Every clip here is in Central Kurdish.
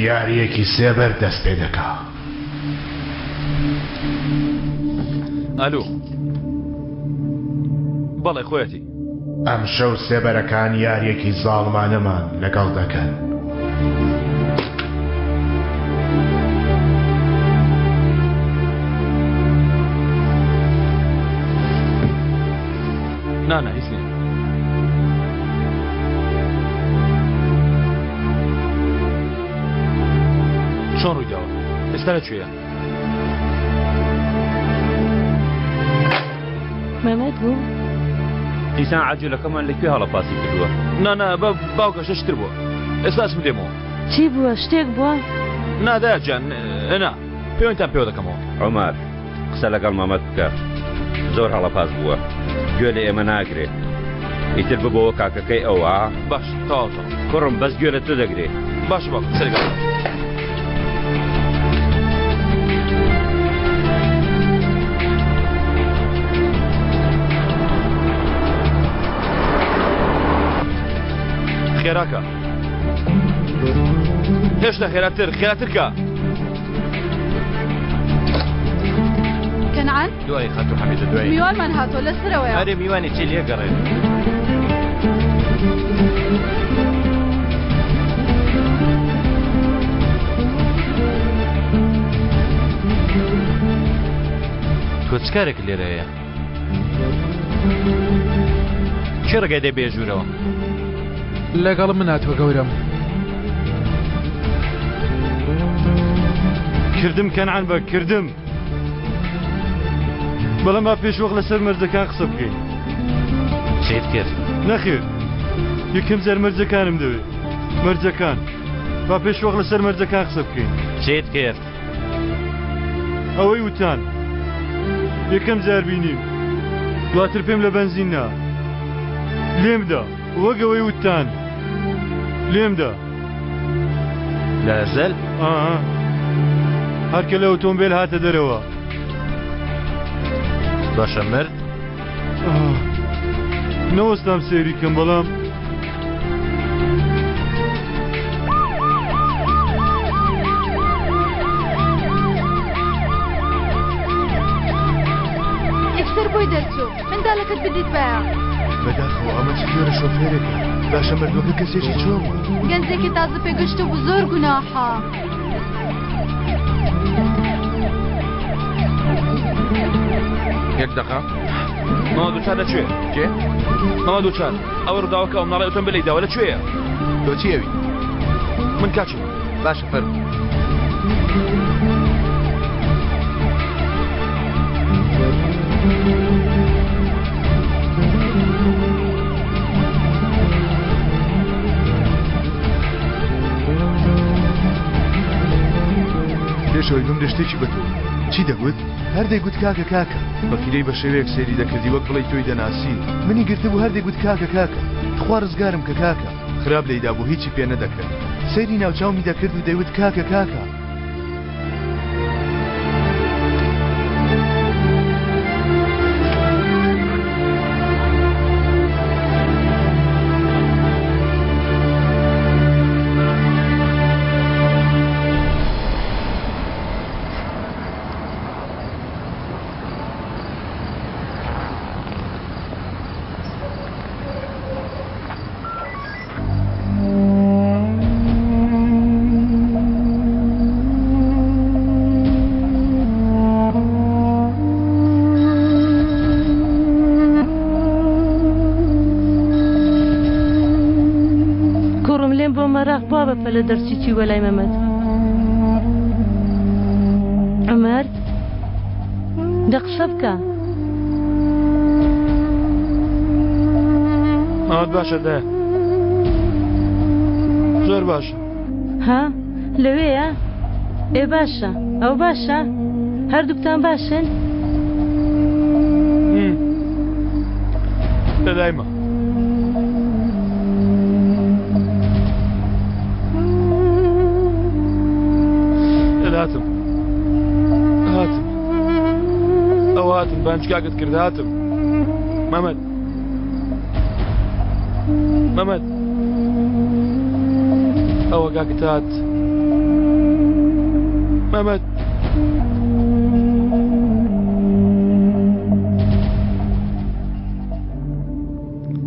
یارییەکی سێبەر دەست پێ دەکا. ئەلو. بەڵێ خۆیەتی. ئەمشەو سێبەرەکان یارییەکی زاڵمانەمان لەگەڵ دەکەن. نا نا هیچ نییە. چۆن ڕوویداوە؟ ئێستا لە کوێیە؟ مەمەد بوو؟ دیسان عەجولەکەمان لە کوێ هەڵەپاسی کردووە؟ نا نا بە باوکە شتر بووە ئێستا ئەچم دێمەوە. چی بووە؟ شتێک بووە؟ نا دایە گیان نا پەیوەندیتان پێوە دەکەمەوە. عومەر قسە لەگەڵ مەمەد بکە زۆر هەڵەپاس بووە گوێ لە ئێمە ناگرێ ئیتر ببەوە کاکەکەی ئەو ئا. باش تەواو تەواو. کوڕم بەس گوێ لە تۆ دەگرێ. باشە باوکم قسە لەگەڵ دەکەم. خێراکە هێشتا خێراتر خێراتر کە. کەنعان دوای خاتوو حەمیدە دوای میوانمان هاتووە لە سەرەوەیە. ئەرێ میوانی چی لێ گەڕێن؟ تۆ چ کارێکت لێرە هەیە؟ کێ ڕێگای دای بێ ژوورەوە؟ لەگەڵ من هاتووە گەورەم. کردم کەنعان بەگ کردم. بەڵام با پێشوەخت لەسەر مەرجەکان قسە بکەین. چیت کرد؟ نەخێر یەکەم جار مەرجەکانم دەوێت. مەرجەکان. با پێشوەخت لەسەر مەرجەکان قسە بکەین. چیت کرد؟ ئەوەی وتان. یەکەم جار بینیم. دواتر پێم لە بەنزین نا. لێمدا. وەک ئەوەی وتتان. لێمدا. لە ئەزەل؟ ئا. هەر کە لە ئۆتۆمبێل هاتە دەرەوە. باشە مرد؟ نەوەستام سەیری کەم بەڵام. یەکسەر بۆی دەرچوو. مندالەکەت بدیتبایە. بەداخەوە ئەمە چ جۆرە شۆفێرێکە؟ باشە مردووەکە کەسێکی چۆن بوو؟ گەنجێکی تازە پێگەشتوو بوو زۆر گوناحە. یەک دەقە ماما دوچار لە کوێ؟ کێ؟ ماما دوچار ئەوە ڕووداوەکە ئەو مناڵی ئۆتۆمبیلی داوە لە کوێیە؟ تۆ چی ئەوی؟ من کاچم. باشە فەرموو. پێش ئەوەی بمرێ شتێکی بە تۆ وت. چی دەگوت؟ هەر دەیگوت کاکە کاکە. بەفیرەی بە شێوەیەک سەیری دەکردی وەک بڵێی تۆی دەناسی. منی گرتبوو هەر دەیگوت کاکە کاکە. تخوا ڕزگارم کە کاکە. خراپ لێیدابوو هیچی پێ نەدەکرا. سەیری ناوچاومی دەکرد و دەیوت کاکە کاکە. کوڕم لێم بۆ مەراق بوا بە پەلە دەرچی چی وەلای مەمەد عومەر دە قسە بکە. مامەد باشە دایە زۆر باشە. ها لەوێیە؟ ئێ باشە ئەو باشە؟ هەردووکتان باشن؟ لە لایمە. هاتم هاتم ئەو هاتم بانجگاگت کرد هاتم مەمەد مەمەد ئەوە گاگت هات. مەمەد.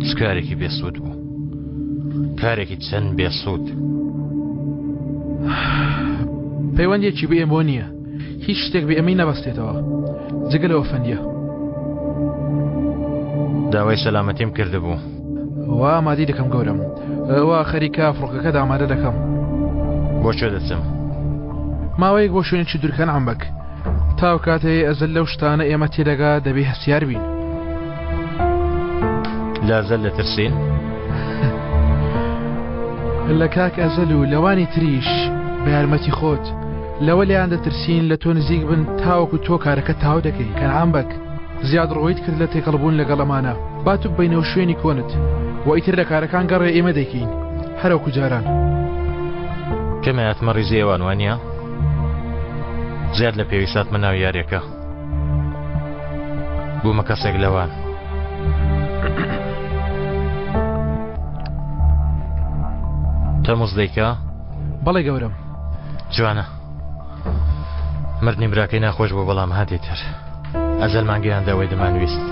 چ کارێکی بێسوود بوو کارێکی چەند بێسوود. پەیوەندیەکی بە ئێمەوە نییە هیچ شتێک بە ئێمەی نەبەستێتەوە جگە لەوە فەندیە. داوای سەلامەتیم کردبوو. وا ئامادەی دەکەم گەورەم وا خەریکە فڕۆکەکەت ئامادە دەکەم. بۆ کوێ دەچم؟ ماوەیەک بۆ شوێنێکی دوورکەن عەمبەک تاو کاتێ ئەزەل لەو شتانە ئێمە تێدەگا دەبێ هەستیار بین. لە ئەزەل دەترسین؟ لە کاک ئەزەل و لەوانی تریش بە یارمەتی خۆت لەوە لێیان دەترسین لە تۆ نزیک بن تاوەکو تۆ کارەکە تاو دەکەی کەنعان بەگ زیاد ڕۆیت کرد لە تێکەڵبوون لەگەڵ ئەمانە با تو ببەینەوە شوێنی کۆنت و ئیتر لە کارەکان گەڕێ ئێمە دەیکەین هەرەوەکو جاران. کەمێ هاتمە ڕیزی ئێوان وانیە؟ زیاد لە پێویست هاتمە ناو یاریەکە بوومە کەسێک لەوان. تەموز دەیکا؟ بەڵێ گەورەم. جوانە. مردنی براکەی ناخۆش بوو بەڵام هاتی تر. ئەزەلمان گەیاندە ئەوەی دەمانویست.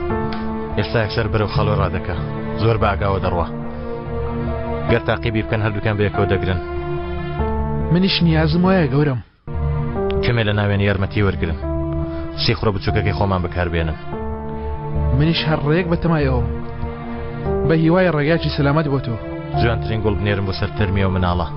ئێستا یەکسەر بەرەو خەڵۆ ڕادەکا. زۆر بە ئاگاوە دەڕوا. گەر تاقیبی بکەن هەردووکیان بەیەکەوە دەگرن. منیش نیازم وایە گەورەم. کەمێ لە ناوێن یارمەتی وەرگرن. سیخوڕە بچووکەکەی خۆمان بەکاربێنن. منیش هەر ڕێک بە تەمای ئەوم. بە هیوای ڕێگایەکی سەلامەت بۆ تۆ. جوانترین گوڵ بنێرم بۆ سەر تەرمی ئەو مناڵە.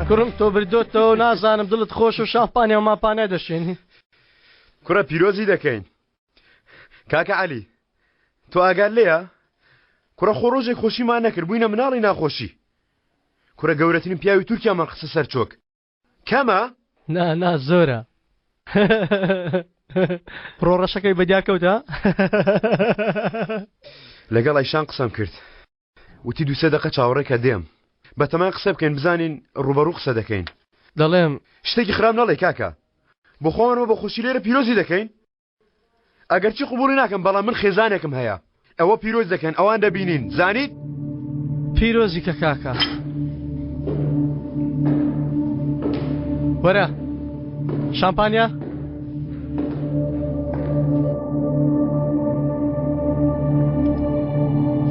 کوڕم تۆ بردۆتەوە نازانم دڵت خۆش و شامپانیا و مامپانیا دەشێنی. کوڕە پیرۆزی دەکەین کاکە عەلی تۆ ئاگات لێیە؟ کوڕە خۆ ڕۆژێک خۆشیمان نەکرد بووینە مناڵی ناخۆشی کوڕە گەورەترین پیاوی تورکیامان خستە سەر چۆک کەمە؟ نا نا زۆرە ڕۆ ڕەشەکەی بەدیار کەوتە؟ لەگەڵ ئەیشان قسەم کرد وتی دوسێ دەقە چاوەڕێ کە دێم بەتەمای قسە بکەین بزانین ڕوبەڕوو قسە دەکەین دەڵێم شتێکی خراپ نەڵێ کاکە بۆ خۆمان بە خۆشی لێرە پیرۆزی دەکەین ئەگەرچی قبوڵی ناکەم بەڵام من خێزانێکم هەیە ئەوە پیرۆز دەکەن ئەوان دەبینین زانیت؟ پیرۆزی کە کاکە وەرە شامپانیا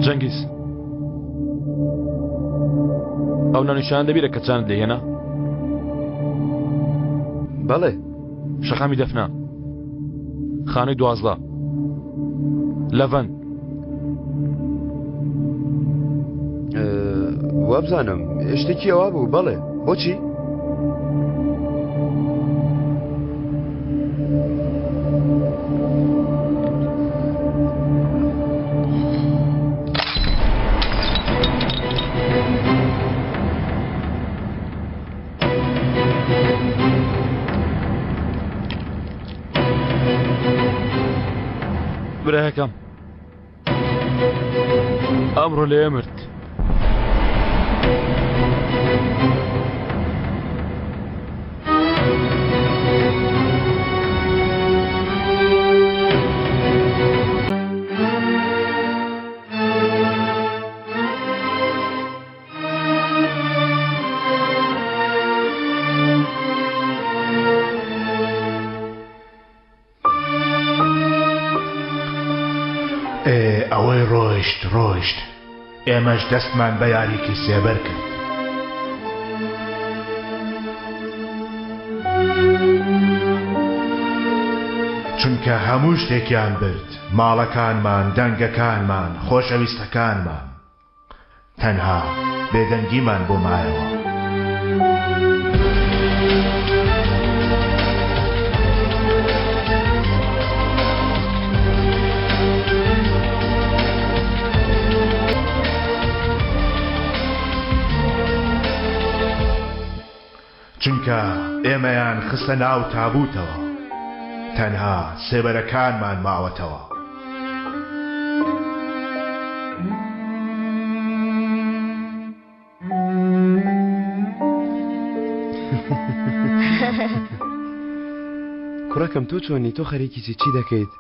جەنگیز ئەو ناونیشان دەبیرە کە چانت لێهێنا بەڵێ شەقامی دەفنا خانووی 12 لەڤەند وابزانم شتێکی ئەوە بوو بەڵێ بۆچی؟ برایەکەم ئەمڕۆ لێ مرد. ئێ ئەوەی ڕۆیشت ڕۆیشت ئێمەش دەستمان بە یاریکی سێبەر کرد. چونکە هەموو شتێکیان برد ماڵەکانمان دەنگەکانمان خۆشەویستەکانمان. تەنها بێدەنگیمان بۆ مایەوە. چونکە ئێمەیان خستە ناو تابووتەوە، تەنها سێبەرەکانمان ماوەتەوە. کوڕەکەم تۆ چۆنی تۆ خەریکی چی چی دەکەیت؟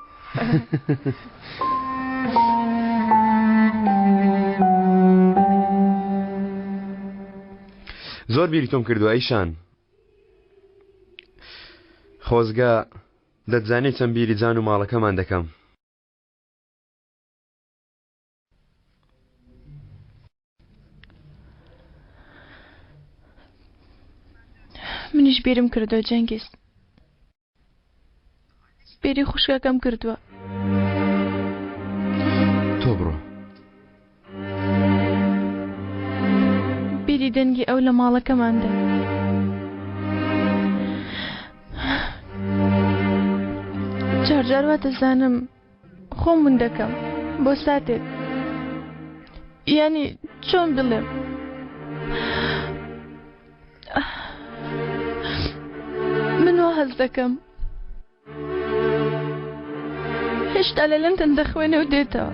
زۆر بیری تۆم کردووە ئەیشان. خۆزگە دەتزانی چەند بیری جان و ماڵەکەمان دەکەم. منیش بیرم کردووە جەنگیز. بیری خوشکەکەم کردووە. تۆ بڕۆ. بیری دەنگی ئەو لە ماڵەکەماندا. جارجار وا دەزانم خۆم ون دەکەم بۆ ساتێک یانی چۆن بڵێم من وا هەست دەکەم هێشتا لە لەندەن دەخوێنێ و دێتەوە.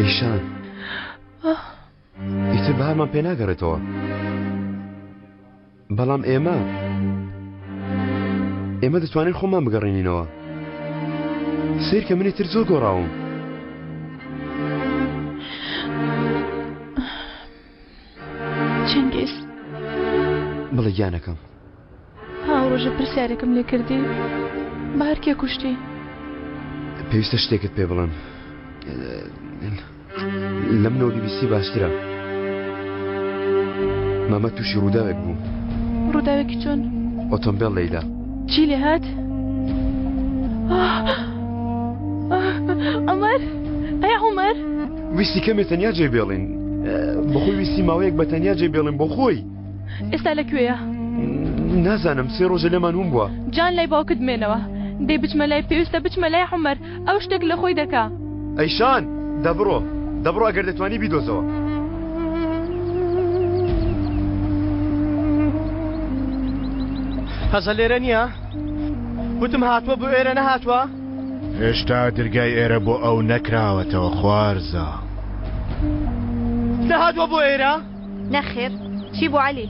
ئیشان ئیتر بەهارمان پێ ناگەڕێتەوە بەڵام ئێمە ئێمە دەتوانین خۆمان بگەڕێنینەوە سیر کە منی تر زۆر گۆڕاوم چنگیز بڵێ گیانەکەم ها ئەو ڕۆژە پرسیارێکم لێ کردی بەهار کێ کوشتی؟ پێویستە شتێکت پێ بڵێم لە منەوە بیبیستی باشترە مامە تووشی ڕووداوێک بوو ڕووداوێکی چۆن؟ ئۆتۆمبێل لێیدا چی لێ هات؟ عومەر ئەی عومەر ویستی کەمێ تەنیا جێ بێڵین بەخۆی ویستی ماوەیەک بە تەنیا جێ بێڵین بۆ خۆی ئێستا لە کوێیە؟ نازانم سێ ڕۆژە لێمان ون بووە. جان لای باوکت بمێنەوە. دەی بچمە لای پێویستە بچمە لای عومەر ئەو شتێک لە خۆی دەکا. ئەیشان دەبڕۆ دەبڕۆ ئەگەر دەتوانی بیدۆزەوە. هەزە لێرە نییە؟ وتم هاتووە بۆ ئێرە نەهاتووە؟ هێشتا درگای ئێرە بۆ ئەو نەکراوەتەوە خوارزا. نەهاتووە بۆ ئێرە؟ نەخێر چی بوو عەلی؟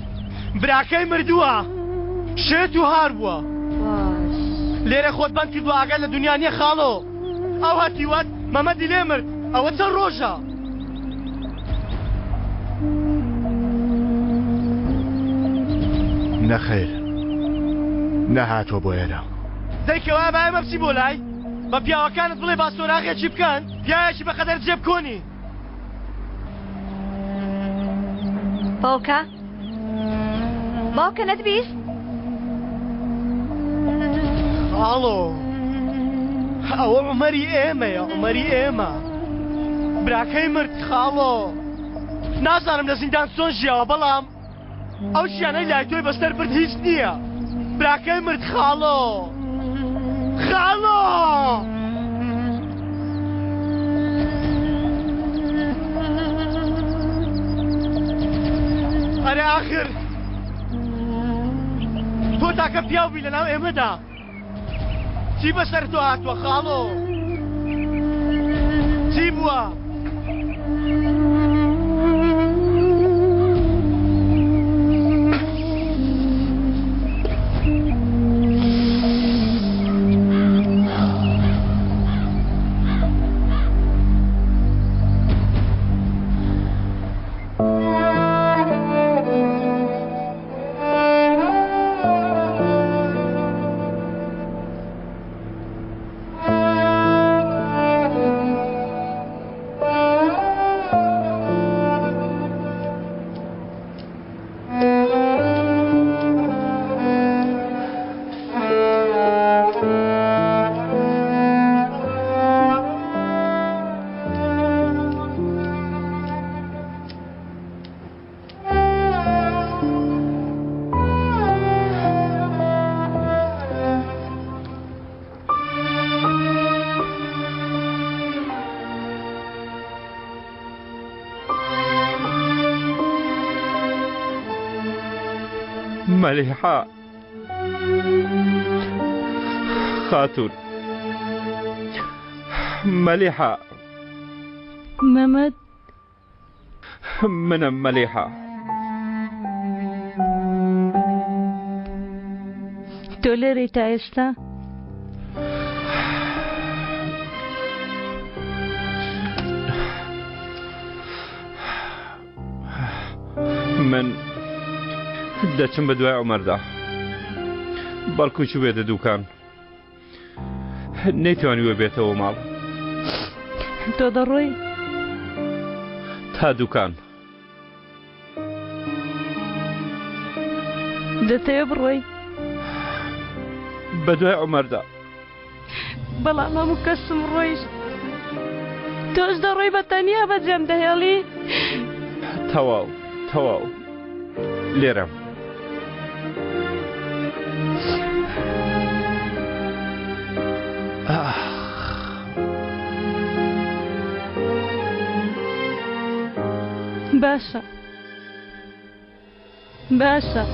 براکەی مردووە شێت و هار بووە لێرە خۆت بەند کردووە ئاگات لە دنیا نییە خاڵۆ ئەو هەتیوەت مەمەدی لێ مرد ئەوە چەند ڕۆژە؟ نەخێر نەهاتووە بۆ ئێرە. دەی کەوایە با ئێمە بچین بۆ لای بە پیاوەکانت بڵێ با سۆراغێکی بکەن پیاوێکی بەقەدەر جێ بکۆنی. باوکە باوکە نەتبیست؟ خاڵۆ ئەوە عومەری ئێمەیە عومەری ئێمە براکەی مرد خاڵۆ نازانم لە زیندان چۆن ژیاوە بەڵام ئەو ژیانەی لای تۆی بەسەر برد هیچ نییە براکەی مرد خاڵۆ خاڵۆ. ئەرێ ئاخر تۆ تاکە پیاو بی لەناو ئێمەدا چی بەسەر تۆ هاتووە خاڵۆ؟ چی بووە؟ مەلیحە خاتوون مەلیحە مەمەد منم مەلیحە. تۆ لێرەی تا ئێستا؟ من دەچم بە دوای عومەردا. بەڵکو چووبێتە دوکان. نەیتوانیوە بێتەوە ماڵ. تۆ دەڕۆی؟ تا دوکان. دەتەوێ بڕۆی؟ بە دوای عومەردا. بەڵام هەموو کەسم ڕۆیشت. تۆش دەڕۆی بە تەنیا بەجێم دەهێڵی؟ تەواو تەواو لێرەم. باشە باشە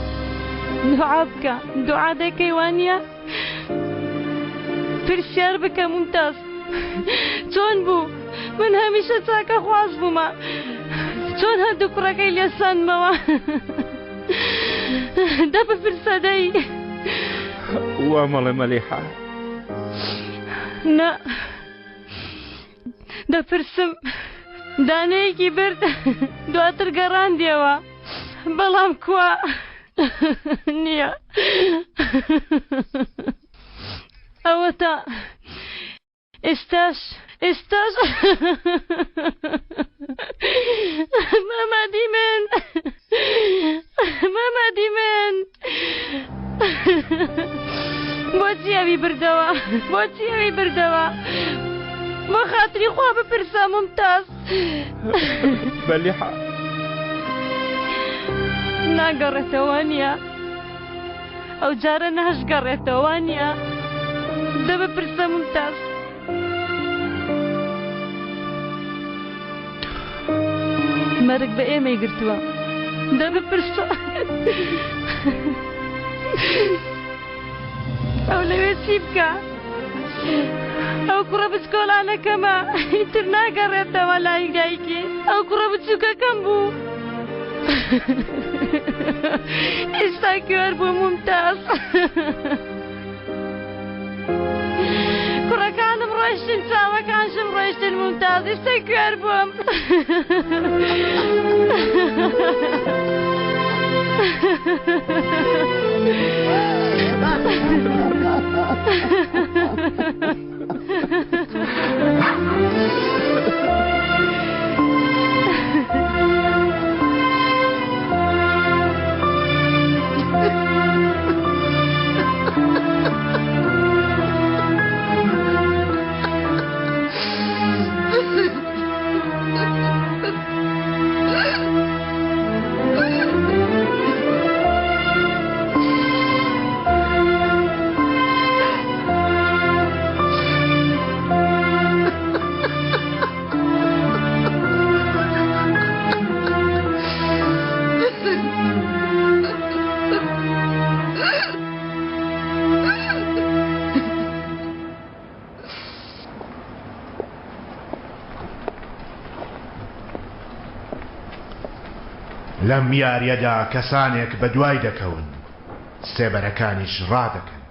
دوعا بکە دوعا دەکەی وانە پرسیار بکە ممتاز چۆن بوو من هەمیشە چاکە خواز بوومە چۆن هەردوو کوڕەکەی لێسەندمەوە دە بپرسە دەی وا مەڵێ مەلیحە نا دەپرسم دانەیەکی برد دواتر گەڕاندیەوە بەڵام کوا نییە ئەوەتا ئێستاش ئێستاش مامادی من مامادی من بۆچی ئەوی بردەوە بۆچی ئەوی بردەوە بۆ خاتری خوا بپرسە ممتاز بەلیحە ناگەڕێتەوە نییە ئەو جارە ناشگەڕێتەوە نییە دە بپرسە ممتاز مەرگ بە ئێمەی گرتووە دە بپرسە ئەو لەوێ چی بکە ئەو کوڕە بچکۆلانەکەمە ئیتر ناگەڕێتەوە لای دایکی ئەو کوڕە بچووکەکەم بوو ئێستا کوێر بوو ممتاز کوڕەکانم ڕۆیشتن چاوەکانشم ڕۆیشتن ممتاز ئێستا کوێر بووم. لەم یاریەدا کەسانێک بەدوای دەکەون، سێبەرەکانیش ڕادەکەن.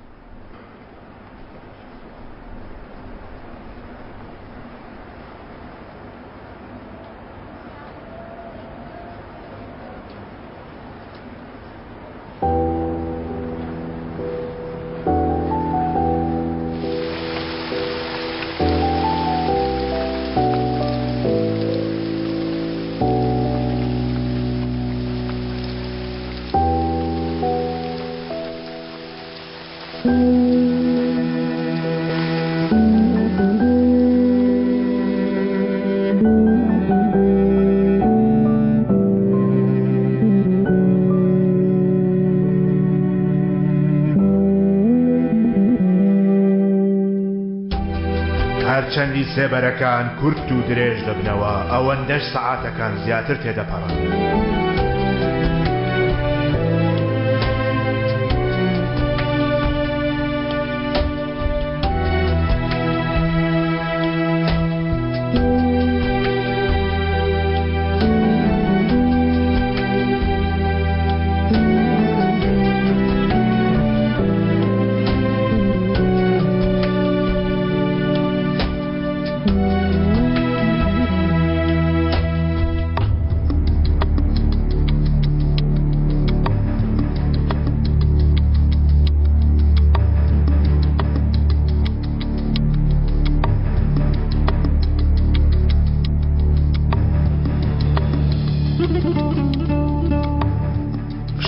هەرچەندی سێبەرەکان کورت و درێژ دەبنەوە ئەوەندەش سەعاتەکان زیاتر تێدەپەڕن.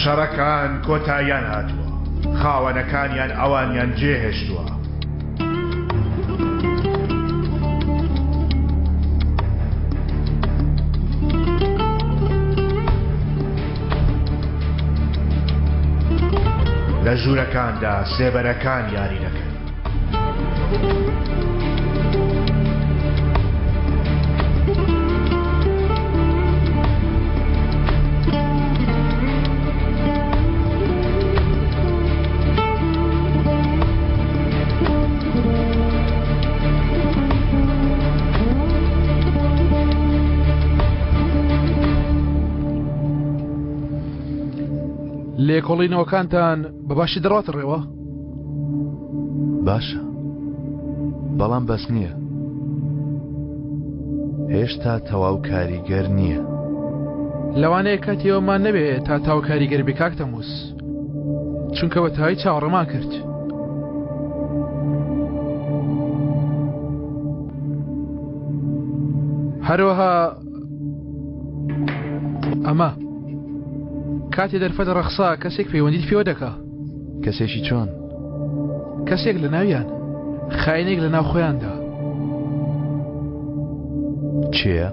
شەڕەکان کۆتاییان هاتووە، خاوەنەکانیان ئەوانیان جێهێشتووە. لە ژوورەکاندا سێبەرەکان یاری دەکەن. لێکۆڵینەوەکانتان بە باشی دەڕواتە ڕێوە؟ باشە بەڵام بەس نییە هێشتا تەواو کاریگەر نییە. لەوانەیە کاتی ئەوەمان نەبێ تا تاو کاریگەر بێ کاک تەمووز چونکە بە تەواوی چاوەڕێمان کرد. هەروەها ئەمە کاتێ دەرفەت ڕەخسا کەسێک پەیوەندیت پێوە دەکا. کەسێکی چۆن؟ کەسێک لە ناویان، خاینێک لە ناو خۆیاندا. کێیە؟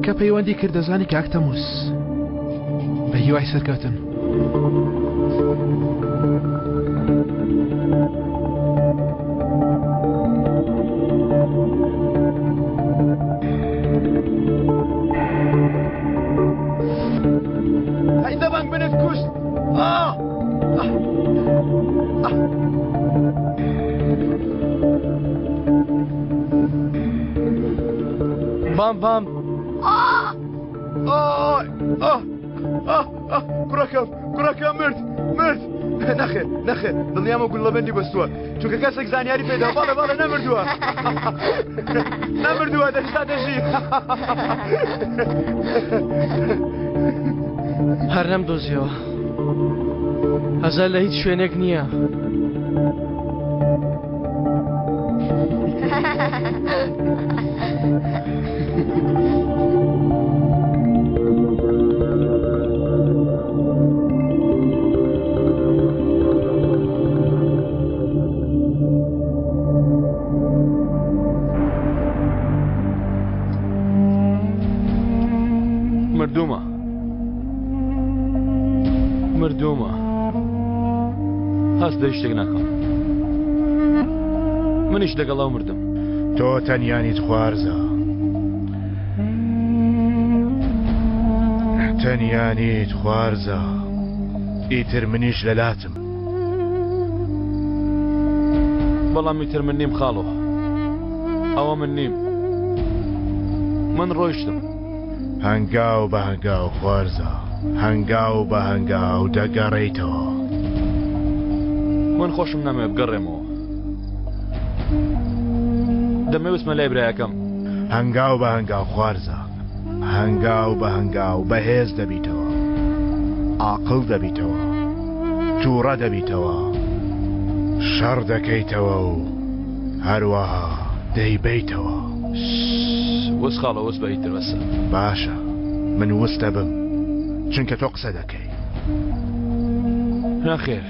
کە پەیوەندی کرد دەزانی کاک تەمووز. بە هیوای سەرکەوتن. هەی دەبەنگ منت کوشت ئا بام بام کوڕەکەم کوڕەکەم مرد مرد نەخێر نەخێر دڵنیامە گوللەبەندی بەستووە چونکە کەسێک زانیاری پێدا بەڵێ بەڵێ نەمردووە نەمردووە دەشتا دەژی هەر نەمدۆزیەوە هەزار لە هیچ شوێنێک نییە. مردوومە مردوومە هەست بە هیچ شتێک ناکەم منیش لەگەڵ ئەو مردم تۆ تەنیانیت خوارزا تەنیانیت خوارزا ئیتر منیش لەلاتم بەڵام ئیتر من نیم خاڵۆ ئەوە من نیم من ڕۆیشتم هەنگاو بە هەنگاو خوارزا هەنگاو بە هەنگاو دەگەڕێیتەوە. من خۆشم نامەوێ بگەڕێمەوە دەمەوێ بچمە لای برایەکەم. هەنگاو بە هەنگاو خوارزا هەنگاو بە هەنگاو بەهێز دەبیتەوە ئاقڵ دەبیتەوە تووڕە دەبیتەوە شەڕ دەکەیتەوە و هەروەها دەیبەیتەوە. وس خاڵۆ وس بە ئیتر بەسە. باشە من وس دەبم چونکە تۆ قسە دەکەی. نەخێر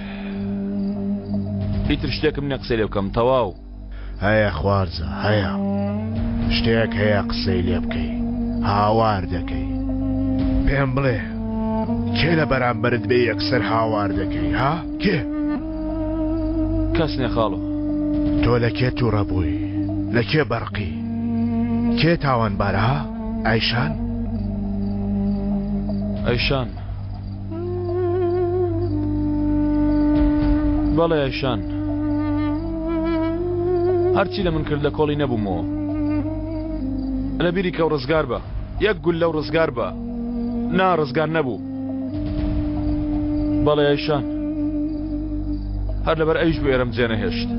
ئیتر شتێکم نیە قسەی لێ بکەم تەواو. هەیە خوارزا هەیە شتێک هەیە قسەی لێ بکەی هاوار دەکەی پێم بڵێ کێ لە بەرامبەرت بێ یەکسەر هاوار دەکەی ها کێ؟ کەس نیە خاڵۆ. تۆ لە کێ توڕە بووی؟ لە کێ بەڕقی؟ کێ تاوانبارە ها؟ ئایشان؟ ئەیشان بەڵێ ئەیشان هەرچی لە من کرد لە کۆڵی نەبوومەوە لە بیری کەو ڕزگار بە یەک گول لەو ڕزگار بە نا ڕزگار نەبوو بەڵێ ئەیشان هەر لەبەر ئەویش بوو ئێرەم جێنەهێشت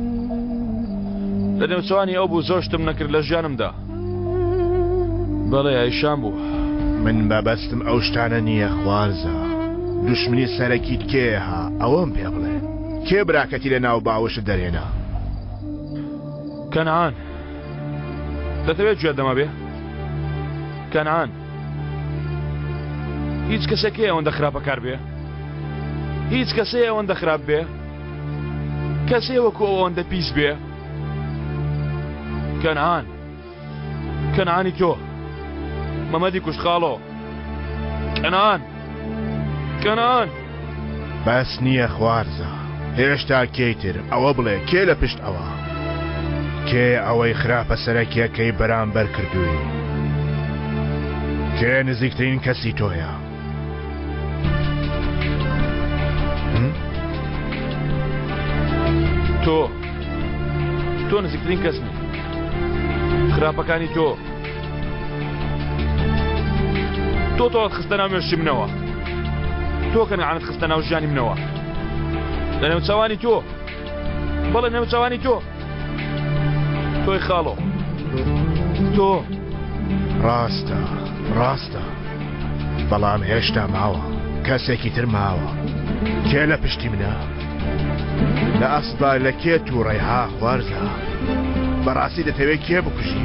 لە نێوچەوانی ئەو بوو زۆر شتم نەکرد لە ژیانمدا بەڵێ ئەیشان بوو. من مەبەستم ئەو شتانە نییە خوارزا دوشمنی سەرەکیت کێیە ها ئەوەم پێ بڵێ کێ براکەتی لە ناو باوەشت دەرهێنا؟ کەنعان دەتەوێت گوێت لەمە بێ؟ کەنعان هیچ کەسێک هەیە ئەوەندە خراپەکار بێ؟ هیچ کەسێ ئەوەندە خراپ بێ؟ کەسێ وەکو ئەو ئەوەندە پیس بێ؟ کەنعان کەنعانی تۆ مەمەدی کوشت خاڵۆ کەنعان کەنعان بەس نییە خوارزا هێشتا کێی تر ئەوە بڵێ کێ لە پشت ئەوە کێ ئەوەی خراپە سەرەکیەکەی بەرامبەر کردووی کێ نزیکترین کەسی تۆیە تۆ تۆ نزیکترین کەسمی خراپەکانی تۆ تۆ تۆت خستە ناو مێشکی منەوە تۆ کەنعانت خستە ناو ژیانی منەوە لە نێوچەوانی تۆ بەڵێ نێوچەوانی تۆ تۆی خاڵۆ تۆ ڕاستە ڕاستە بەڵام هێشتا ماوە کەسێکی تر ماوە کێ لە پشتی منە لە ئەسڵدا لە کێ تووڕەی ها خوارزا بەڕاستی دەتەوێت کێ بکوژی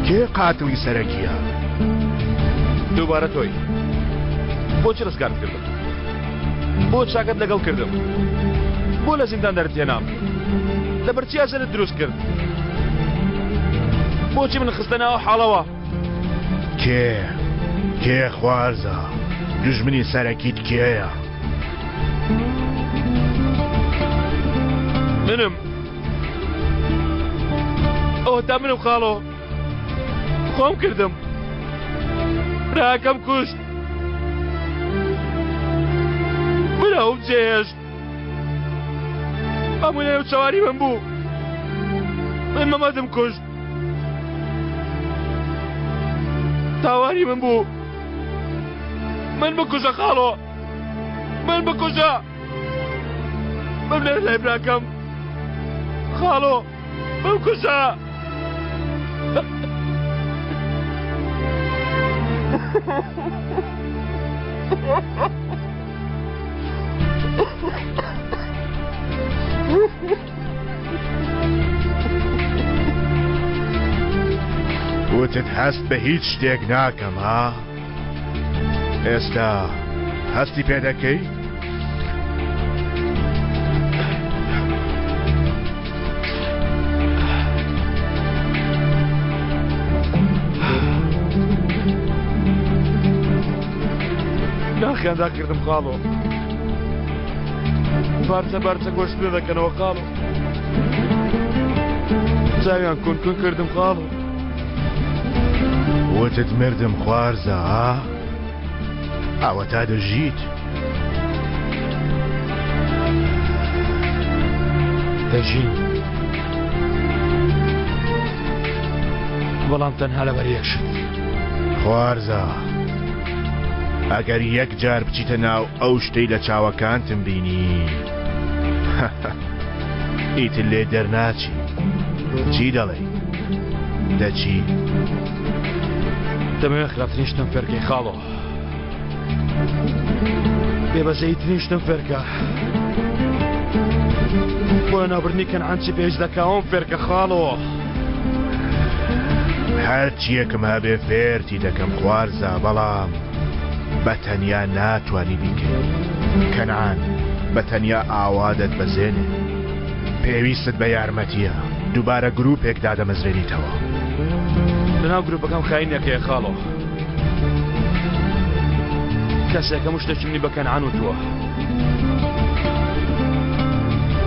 کێ قاتڵی سەرەکیە دووبارە تۆی بۆچی ڕزگارت کردم بۆ چاکەت لەگەڵ کردم بۆ لە زیندان دەرت هێنام لەبەر چی ئەزەلت دروست کرد بۆچی من خستە ناو حاڵەوە کێ کێ خوارزا دوژمنی سەرەکیت کێیە منم ئەوە تا منم خاڵۆ خۆم کردم براکەم کوشت براوم جێهێشت هەموو لەنێو چاوانی من بوو من مەمەدم کوشت تاوانی من بوو من بکوژە خاڵۆ من بکوژە بمنێرە لای براکەم خاڵۆ بمکوژە وتت هەست بە هیچ شتێک ناکەم ها ئێستا هەستی پێ دەکەی؟ ناخیان داکردم خاڵۆ پارچە پارچە گۆشت لێ دەکەنەوە خاڵۆ چاویان کون کون کردم خاڵۆ وتت مردم خوارزا ها؟ ئەوەتا دەژیت. دەژیم بەڵام تەنها لەبەر یەک شت. خوارزا ئەگەر یەک جار بچیتە ناو ئەو شتەی لە چاوەکانتم بینی ئیتر لێ دەرناچی چی دەڵێی دەچی؟ دەمەوێت خراپترین شتم فێرکەی خاڵۆ بێبەزەییترین شتم فێرکە بۆ ناوبردنی کەنعان چی پێویست دەکاوم فێرکە خاڵۆ هەرچیەکم هەبێ فێرتی دەکەم خوارزا بەڵام بە تەنیا ناتوانی بیکەی کەنعان بە تەنیا ئاوا دەتبەزێنێ پێویستت بە یارمەتیە دووبارە گروپێک دادەمەزرێنیتەوە. لەناو گروپەکەم خاینێک هەیە خاڵۆ کەسێک هەموو شتێکی منی بە کەنعان وتووە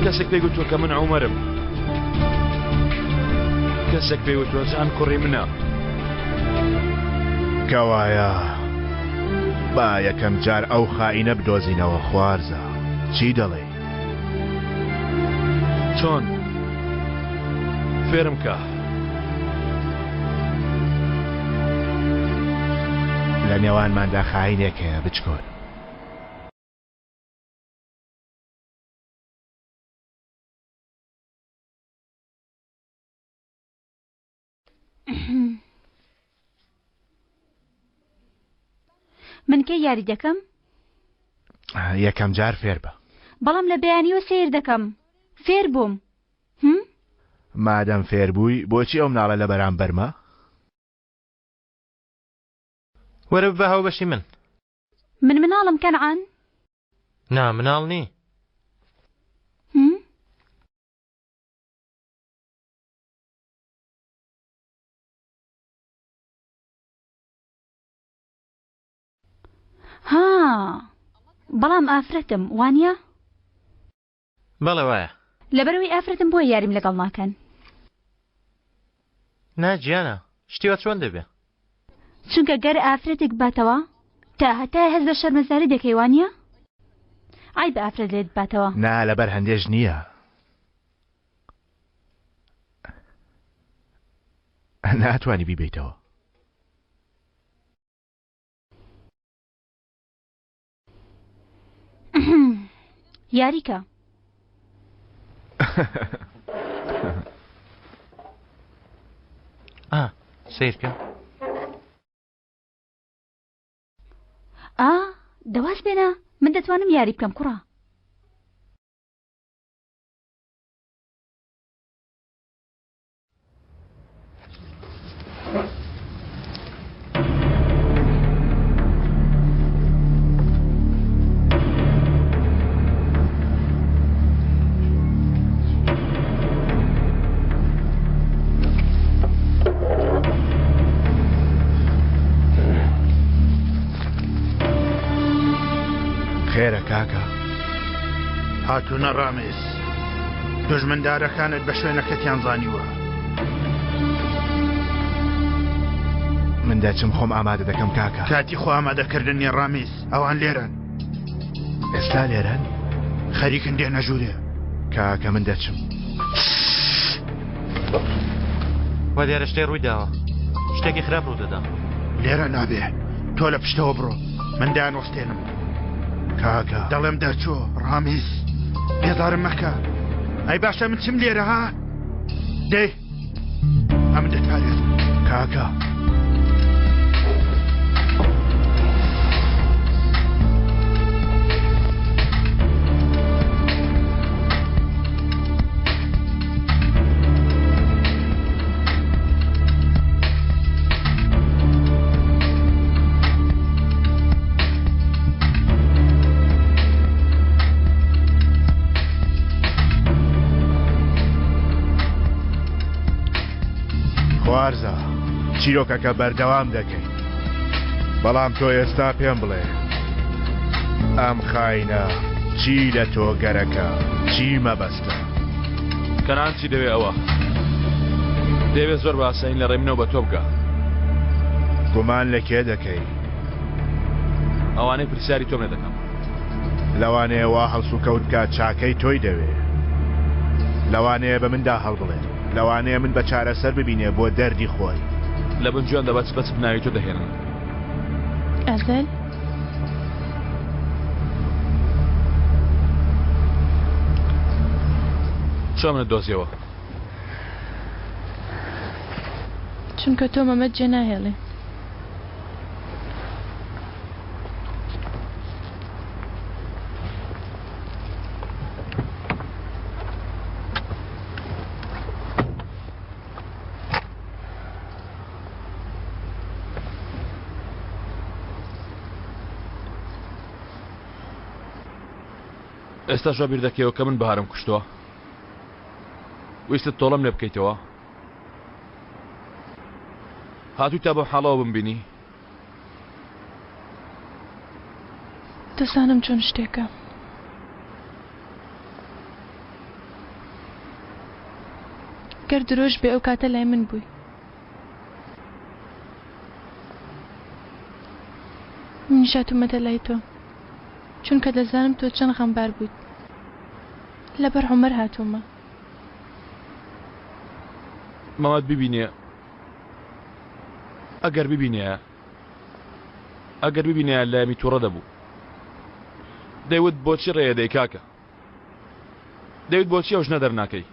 کەسێک پێی گوتووە کە من عومەرم کەسێک پێی وتووە جان کوڕی منە کەوایە با یەکەم جار ئەو خائینە بدۆزینەوە خوارزا چی دەڵێی؟ چۆن؟ فێرم کە. لە نێوانماندا خائینێک هەیە بچکۆل. من کەی یاری دەکەم؟ یەکەم جار فێر بە. بەڵام لە بەیانیەوە سەیر دەکەم فێر بووم هم؟ مادەم فێر بووی بۆچی ئەو مناڵە لە بەرامبەرمە؟ وەرە ببە هاوبەشی من. من مناڵم کەنعان. نا مناڵ نی. ها بەڵام ئافرەتم وانە؟ بەڵێ وایە. لەبەرئەوەی ئافرەتم بۆیە یاریم لەگەڵ ناکەن. نا گیانە شتی وا چۆن دەبێ؟ چونکە گەر ئافرەتێک باتەوە تا هەتایە هەست بە شەرمەزاری دەکەی وانیە؟ عەیبە ئافرەت لێت باتەوە. نا لەبەر هەندێش نییە. ناتوانی بیبەیتەوە. یاریکە. ئا سەیرکە. ئا دەواز بێنە من دەتوانم یاری بکەم کوڕە. خێرە کاکە هاتوونە ڕامێز دوژمندارەکانت بە شوێنەکەتیان زانیوە. من دەچم خۆم ئامادە دەکەم کاکە. کاتی خۆ ئامادەکردن نیە ڕامیز، ئەوان لێرەن. ئێستا لێرەن؟ خەریکن دێنە ژوورێ. کاکە من دەچم. وا دیارە شتێ ڕووی داوە. شتێکی خراپ ڕوو دەدا. لێرە نابێ. تۆ لە پشتەوە بڕۆ. من دەیانوەستێنم. کاکە. دەڵێم دەرچۆ ڕامیز. بێزارم مەکە. ئەی باشە من چم لێرە ها؟ دەی ئەمن دەتپارێزم. کاکە. خوارزا چیرۆکەکە بەردەوام دەکەین بەڵام تۆ ئێستا پێم بڵێ ئەم خاینە چی لە تۆ گەرەکە چی مەبەستە کەنان چی دەوێ ئەوە دەیەوێ زۆر بە ئاسانی لە ڕێی منەوە بە تۆ بگا. گومان لە کێ دەکەی؟ ئەوانەی پرسیاری تۆم لێ دەکەم. لەوانەیە وا هەڵسوکەوت بکات چاکەی تۆی دەوێ. لەوانەیە بە مندا هەڵبڵێ. لەوانەیە من بە چارەسەر ببینێ بۆ دەردی خۆی. لە بن گوێیاندا بە چپە چپ ناوی تۆ دەهێنن. ئەزەل. چۆن منت دۆزیەوە؟ چونکە تۆ مەمەد جێ ناهێڵی. ئێستاش وا بیر دەکەیەوە کە من بەهارم کوشتووە؟ ویستت تۆڵەم لێ بکەیتەوە؟ هاتووی تا بەم حاڵەوە بمبینی؟ دەزانم چۆن شتێکە. گەر درۆش بێ ئەو کاتە لای من بووی. منیش هاتوومەتە لای تۆ چونکە دەزانم تۆ چەند غەمبار بوویت. لەبەر عومەر هاتوومە. مامەد ببینێ ئەگەر ببینێ ئەگەر ببینێ لایمی تووڕە دەبوو. دەیوت بۆچی ڕێیە دەی کاکە؟ دەیوت بۆچی ئەو ژنە دەرناکەی؟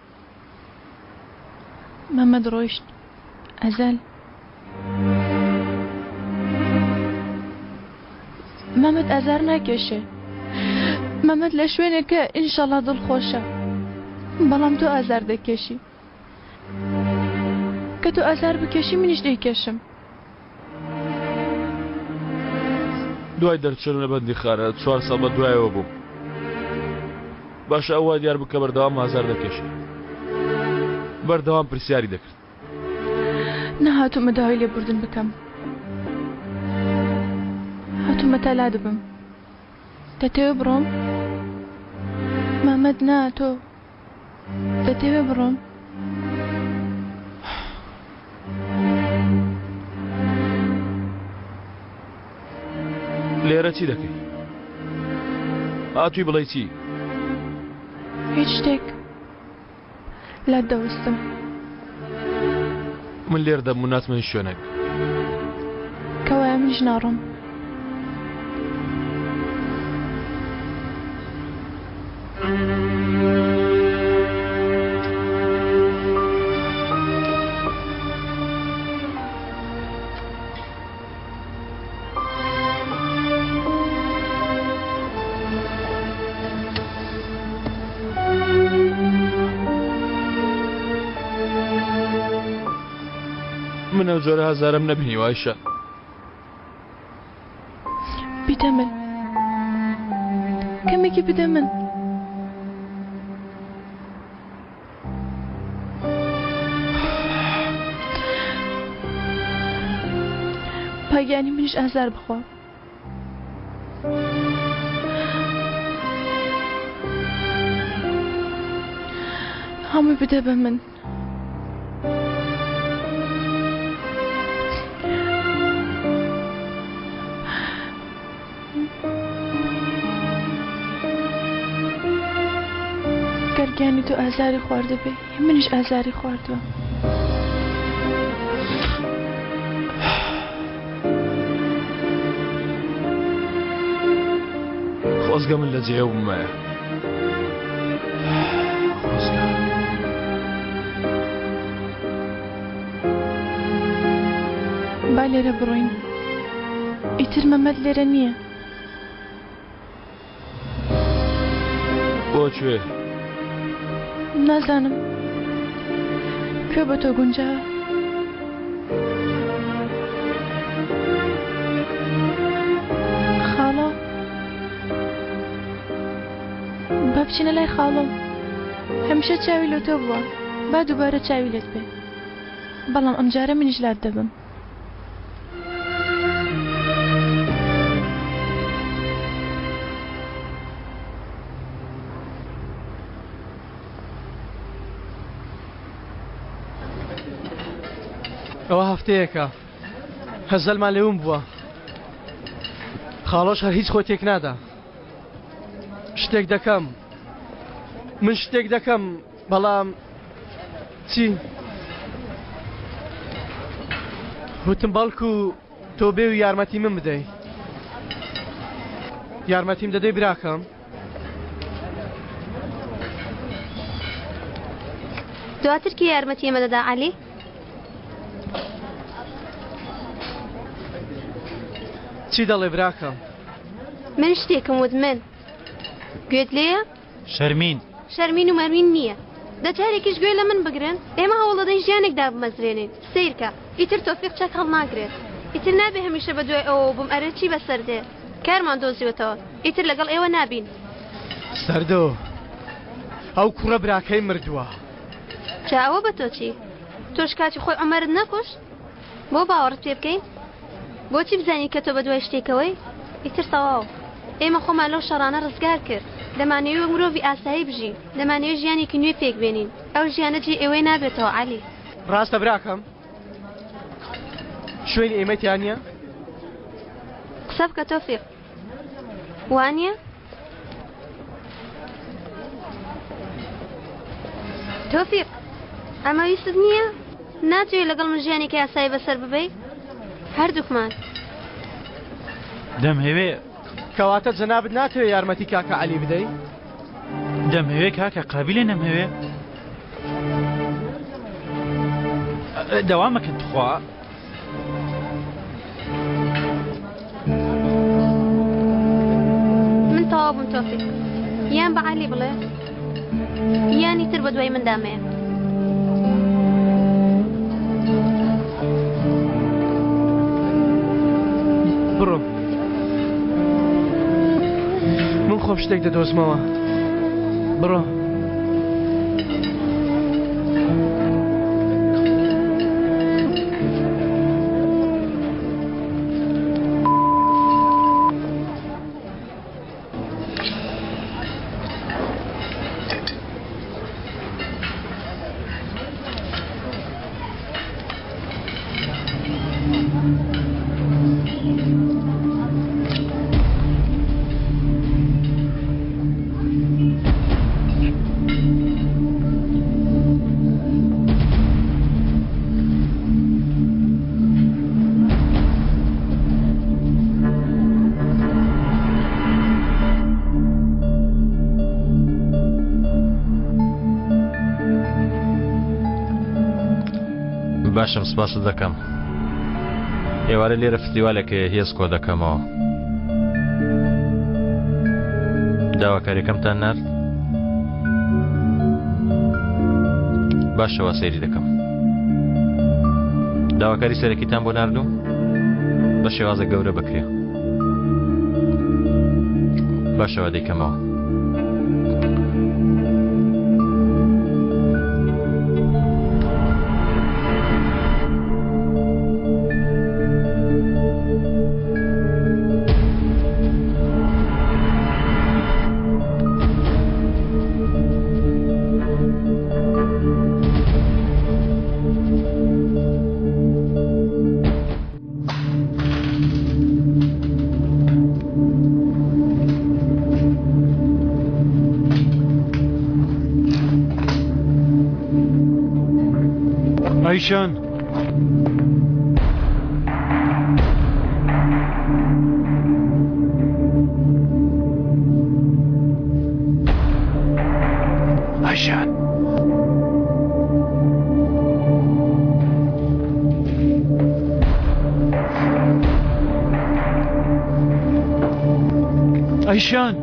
مەمەد ڕۆیشت. ئەزەل. مەمەد ئازار ناکێشێ. مەمەد لە شوێنێکە ئینشەڵا دڵخۆشە. بەڵام تۆ ئازار دەکێشی. کە تۆ ئازار بکێشی منیش دەیکێشم. دوای دەرچوونم لە بەندیخانە چوار ساڵ بە دوایەوە بووم. باشە ئەو وا دیار بوو کە بەردەوام ئازار دەکێشێ. بەردەوام پرسیاری دەکرد. نەهاتوومە داوای لێبوردن بکەم. هاتوومە تا لادبم. دەتەوێ بڕۆم؟ مامەد نا تۆ. دەتەوێ بڕۆم؟ لێرە چی دەکەی؟ هاتووی بڵێی چی؟ هیچ شتێک. لات دەوەستم. من لێرە دەبم و ناچمە هیچ شوێنێک. کەوایە منیش ناڕۆم. من ئەو جۆرە هەزارم نەبینی وایشە بیدە من کەمێکی بدە من با گیانی منیش ئازار بخوا. هەمووی بدە بە من. گەر گیانی تۆ ئازاری خواردبێ منیش ئازاری خواردووە. خۆزگە من لە جێیەوە بمایە. خۆزگە. با لێرە بڕۆین. ئیتر مەمەد لێرە نییە. بۆ کوێ؟ نازانم. کوێ بە تۆ گونجاوە؟ خاڵۆ با بچینە لای خاڵۆ. هەمیشە چاوی لە تۆ بووە. با دووبارە چاوی لێت بێ. بەڵام ئەمجارە منیش لات دەبم. ئەوە هەفتەیەکە هەزەلمان لێوم بووە خاڵۆش هەر هیچ خۆی تێک نادا شتێک دەکەم من شتێک دەکەم بەڵام چی؟ وتم بەڵکو تۆ بێ و یارمەتی من بدەی یارمەتیم دەدەی براکەم؟ دواتر کێ یارمەتی ئێمە دەدا عەلی؟ چی دەڵێ براکەم؟ من شتێکم وت من گوێت لێیە؟ شەرمین. شەرمین و مەرمین نییە. دە جارێکیش گوێ لە من بگرن، ئێمە هەوڵدەدەین ژیانێک دابمەزرێنین. سەیرکە، ئیتر تۆفیق چەک هەڵناگرێت. ئیتر نابێ هەمیشە بە دوای ئەوەوە بم ئەرێ چی بەسەر دێ. کارمان دۆزیوەتەوە. ئیتر لەگەڵ ئێوە نابین. سەردۆ، ئەو کوڕە براکەی مردووە. جا ئەوە بە تۆ چی؟ تۆش کاتی خۆی عومەرت نەکوشت؟ بۆ باوەڕت پێ بکەین؟ بۆچی بزانین کە تۆ بەدوای شتێکەوەی؟ ئیتر تەواو. ئێمە خۆمان لەو شەڕانە ڕزگار کرد. دەمانەوێ وەک مرۆڤی ئاسایی بژین. دەمانەوێ ژیانێکی نوێ پێک بێنین. ئەو ژیانە جێی ئێوەی نابێتەوە عەلی. ڕاستە براکەم؟ شوێنی ئێمەی تیا نییە؟ قسە بکە تۆفیق. وانییە؟ تۆفیق ئەمە ویستت نییە؟ ناتەوێ لەگەڵ من ژیانێکی ئاسایی بەسەر ببەی؟ هەردووکمان. دەمهەوێ. کەواتە جەنابت ناتەوێ یارمەتی کاکە عەلی بدەی؟ دەمهەوێ کاکە قابیلێ نەمهەوێ. دەوامەکەن تخوا. من تەواو بووم تۆفیق یان بە عەلی بڵێ یانی تر بە دوای مندا مەیە. بڕۆ من خۆم شتێک دەدۆزمەوە. بڕۆ. باشم سپاست دەکەم ئێوارە لێرە فستیوالێک هەیە هێز کۆ دەکەمەوە داواکاریەکەمتان نارد باشەوە سەیری دەکەم داواکاری سەرەکیتان بۆ ناردوو بە شێوازە گەورە بکرێ باشەوە دەیکەمەوە ئایشان ئایشان ئایشان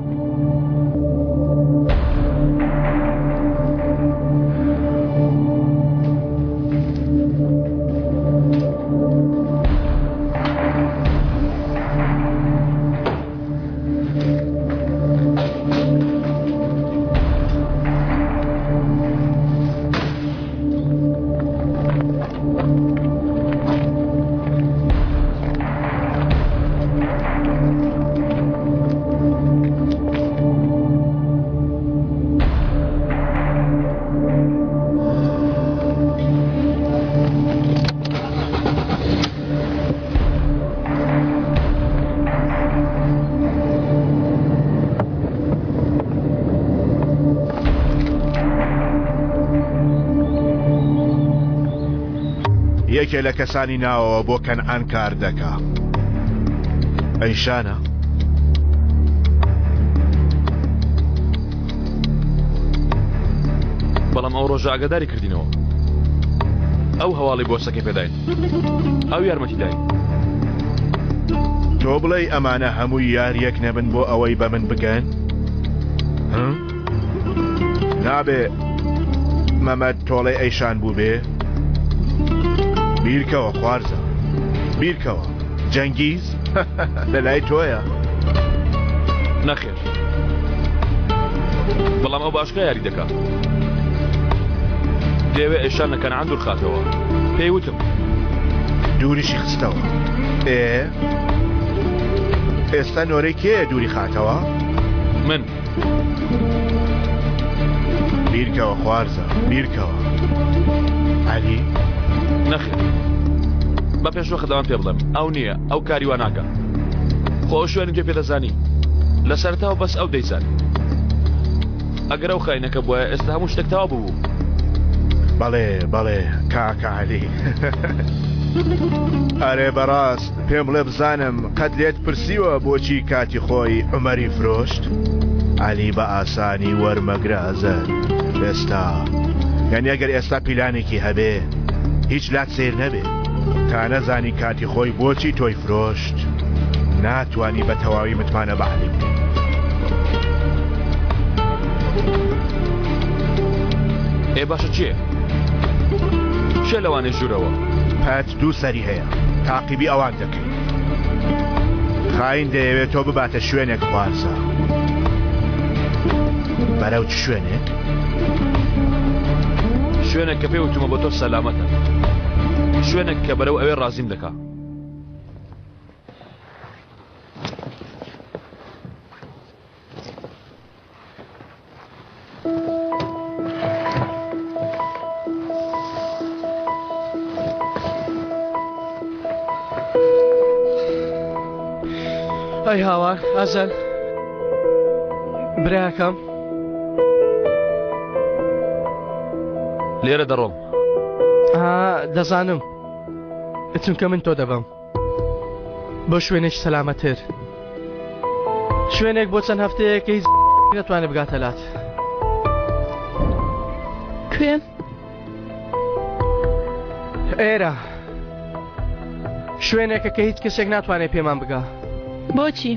یەکێ لە کەسانی ناوەوە بۆ کەنعان کار دەکا ئەیشانە بەڵام ئەو ڕۆژە ئاگاداری کردینەوە ئەو هەواڵی بۆسەکەی پێداین ئەو یارمەتی داین. تۆ بڵێی ئەمانە هەمووی یاریەک نەبن بۆ ئەوەی بە من بگەن؟ نابێ مەمەد تۆڵەی ئەیشان بووبێ؟ بیرکەوە خوارزە بیرکەوە جەنگیز لە لای تۆیە. نەخێر بەڵام ئەو باشکە یاری دەکا دەیەوێ ئێشان لە کەنعان دوورخاتەوە پێی وتم دووریشی خستەوە ئێ ئێستا نۆرەی کێیە دووری خاتەوە من بیرکەوە خوارزە بیرکەوە عەلی نەخێر بە پێشوەخت ئەوان پێ بڵێم ئەو نییە ئەو کاری وا ناکا خۆ ئەو شوێنی تۆی پێ دەزانی لە سەرەتاوە بەس ئەو دەیزانی ئەگەر ئەو خاینەکە بوایە ئێستا هەموو شتێک تەواو ببوو. بەڵێ بەڵێ کاکە عەلی. ئەرێ بەڕاست پێم بڵێ بزانم قەت لێت پرسیوە بۆچی کاتی خۆی عومەری فرۆشت؟ عەلی بە ئاسانی وەرمەگرە ئەزەر ئێستا یانی ئەگەر ئێستا پیلانێکی هەبێ هیچ لات سەیر نەبێ تا نەزانی کاتی خۆی بۆچی تۆی فرۆشت ناتوانی بە تەواوی متمانە بە عەلی بکەی. ئێ باشە چیە؟ کێ لەوانەی ژوورەوە؟ پەت دوو سەری هەیە تاقیبی ئەوان دەکەین خاین دەیەوێت تۆ بباتە شوێنێک خوارزە. بەرەو چ شوێنێک؟ شوێنێک کە پێی وتومە بۆ تۆ سەلامەتە. شوێنێک کە بەرەو ئەوێ ڕازیم دەکا. ئەی هاوار ئازەل براکەم لێرە دەڕۆم دەزانم چونکە من تۆ دەبم بۆ شوێنێکی سەلامەتر شوێنێک بۆ چەند هەفتەیەک هیچ نەتوانێت بگاتە لات. کوێ؟ ئێرە شوێنێکە کە هیچ کەسێک ناتوانێت پێمان بگا. بۆچی؟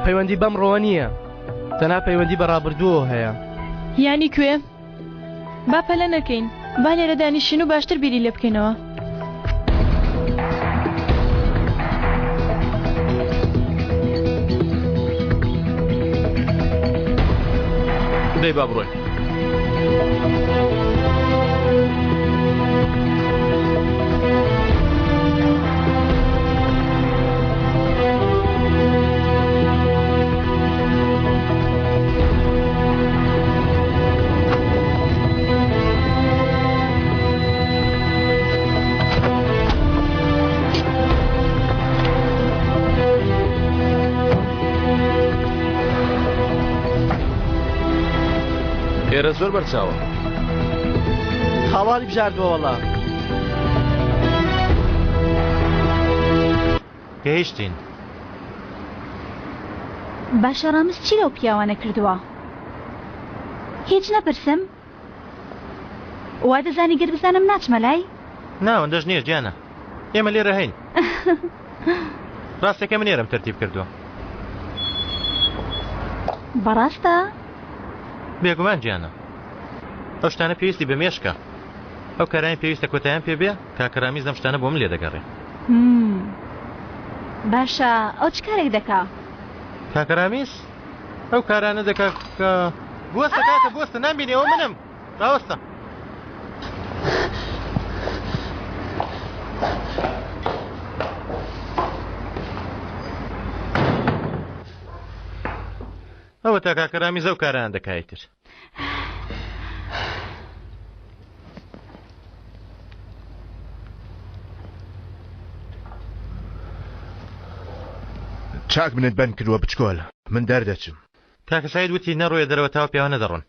پەیوەندی بەمڕۆوە نییە تەنها پەیوەندی بە ڕابردووەوە هەیە. یانی کوێ؟ با پەلە نەکەین با لێرە دانیشین و باشتر بیری لێ بکەینەوە. دەی با بڕۆین. ئێرە زۆر بەرچاوە. خاڵاڵی بژاردووە وەڵا. گەیشتین. باشە ڕامز چی لەو پیاوانە کردووە؟ هیچ نەپرسم؟ وا دەزانی گەر بزانم ناچمە لای؟ نا ئەوەندەش نییە گیانە ئێمە لێرە هەین. ڕاستەکە من ئێرەم تەرتیب کردووە. بەڕاستە؟ بێگومان گیانە ئەو شتانە پێویستی بە مێشکە ئەو کارانی پێویستە کۆتایان پێ بێ کاکە ڕامیز لەم شتانە بۆ من لێ دەگەڕێ. باشە ئەو چ کارێک دەکا؟ کاکە ڕامیز ئەو کارانە دەکا کە بوەستە کاکە بوەستە نامبینی ئەوە منم ڕاوەستە. ئەوە تا کاکە ڕامیز ئەو کارانە دەکا ئیتر. چاک منت بەند کردووە بچکۆل من دەردەچم. کاکە سەعید وتی نەڕۆیە دەرەوە تاوە پیاوانە دەڕۆن.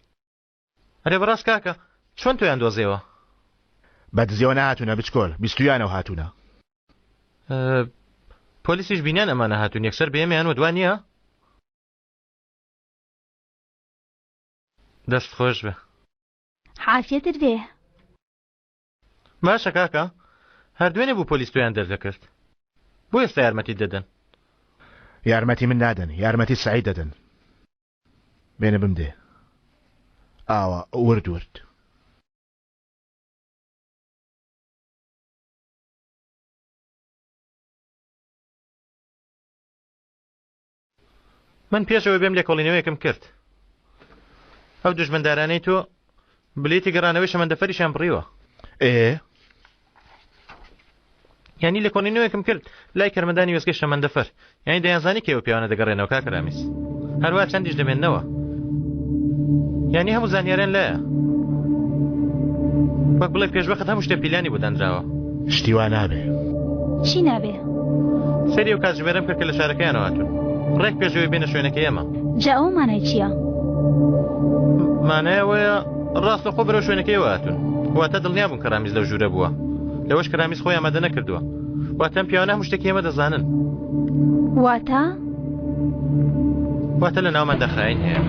ئەرێ بەڕاست کاکە چۆن تۆیان دۆزیەوە؟ بە دزیەوە نەهاتوونە بچکۆل بیستویانەوە هاتوونە. پۆلیسیش بینیان ئەمانە هاتوون یەکسەر بە ئێمەیان وت وا نییە؟ دەست خۆش بێ. عافیەتت بێ. باشە کاکە هەر دوێنێ بوو پۆلیس تۆیان دەردەکرد بۆ ئێستا یارمەتیت دەدەن؟ یارمەتی من نادەن یارمەتی سەعید دەدەن بێنە بمدێ ئاوا ورد ورد. من پێش ئەوەی بێم لێکۆڵینەوەیەکم کرد. ئەو دوژمندارانەی تۆ بلیتی گەڕانەوەی شەمەندەفەریشیان بڕیوە. ئێ یانی لێکۆڵینەوەیەکم کرد لای کەرمەندانی وێستگەی شەمەندەفەر یانی دەیانزانی کێوە پیاوانە دەگەڕێنەوە کاکە رامیز هەروە چەندیش دەمێننەوە یانی هەموو زانیاریان لایە وەک بڵێ پێشوەخت هەموو شتێ پیلانی بۆ دانراوە. شتی وا نابێ. چی نابێ؟ سەیری ئەو کاتژمێرەم کرد کە لە شارەکەیانەوە هاتوون. ڕێک پێش ئەوەی بێنە شوێنەکەی ئێمە. جا ئەوە مانای چییە؟ مانای ئەوەیە ڕاستەوخۆ بەرەو شوێنەکەی ئێوە هاتوون. واتە دڵنیا بوون کە ڕامیز لەو ژوورە بووە. لەوەش کە ڕامیز خۆی ئامادە نەکردووە. واتە ئەم پیاوانە هەموو شتێکی ئێمە دەزانن. واتە؟ واتە لە ناوماندا خاین هەیە.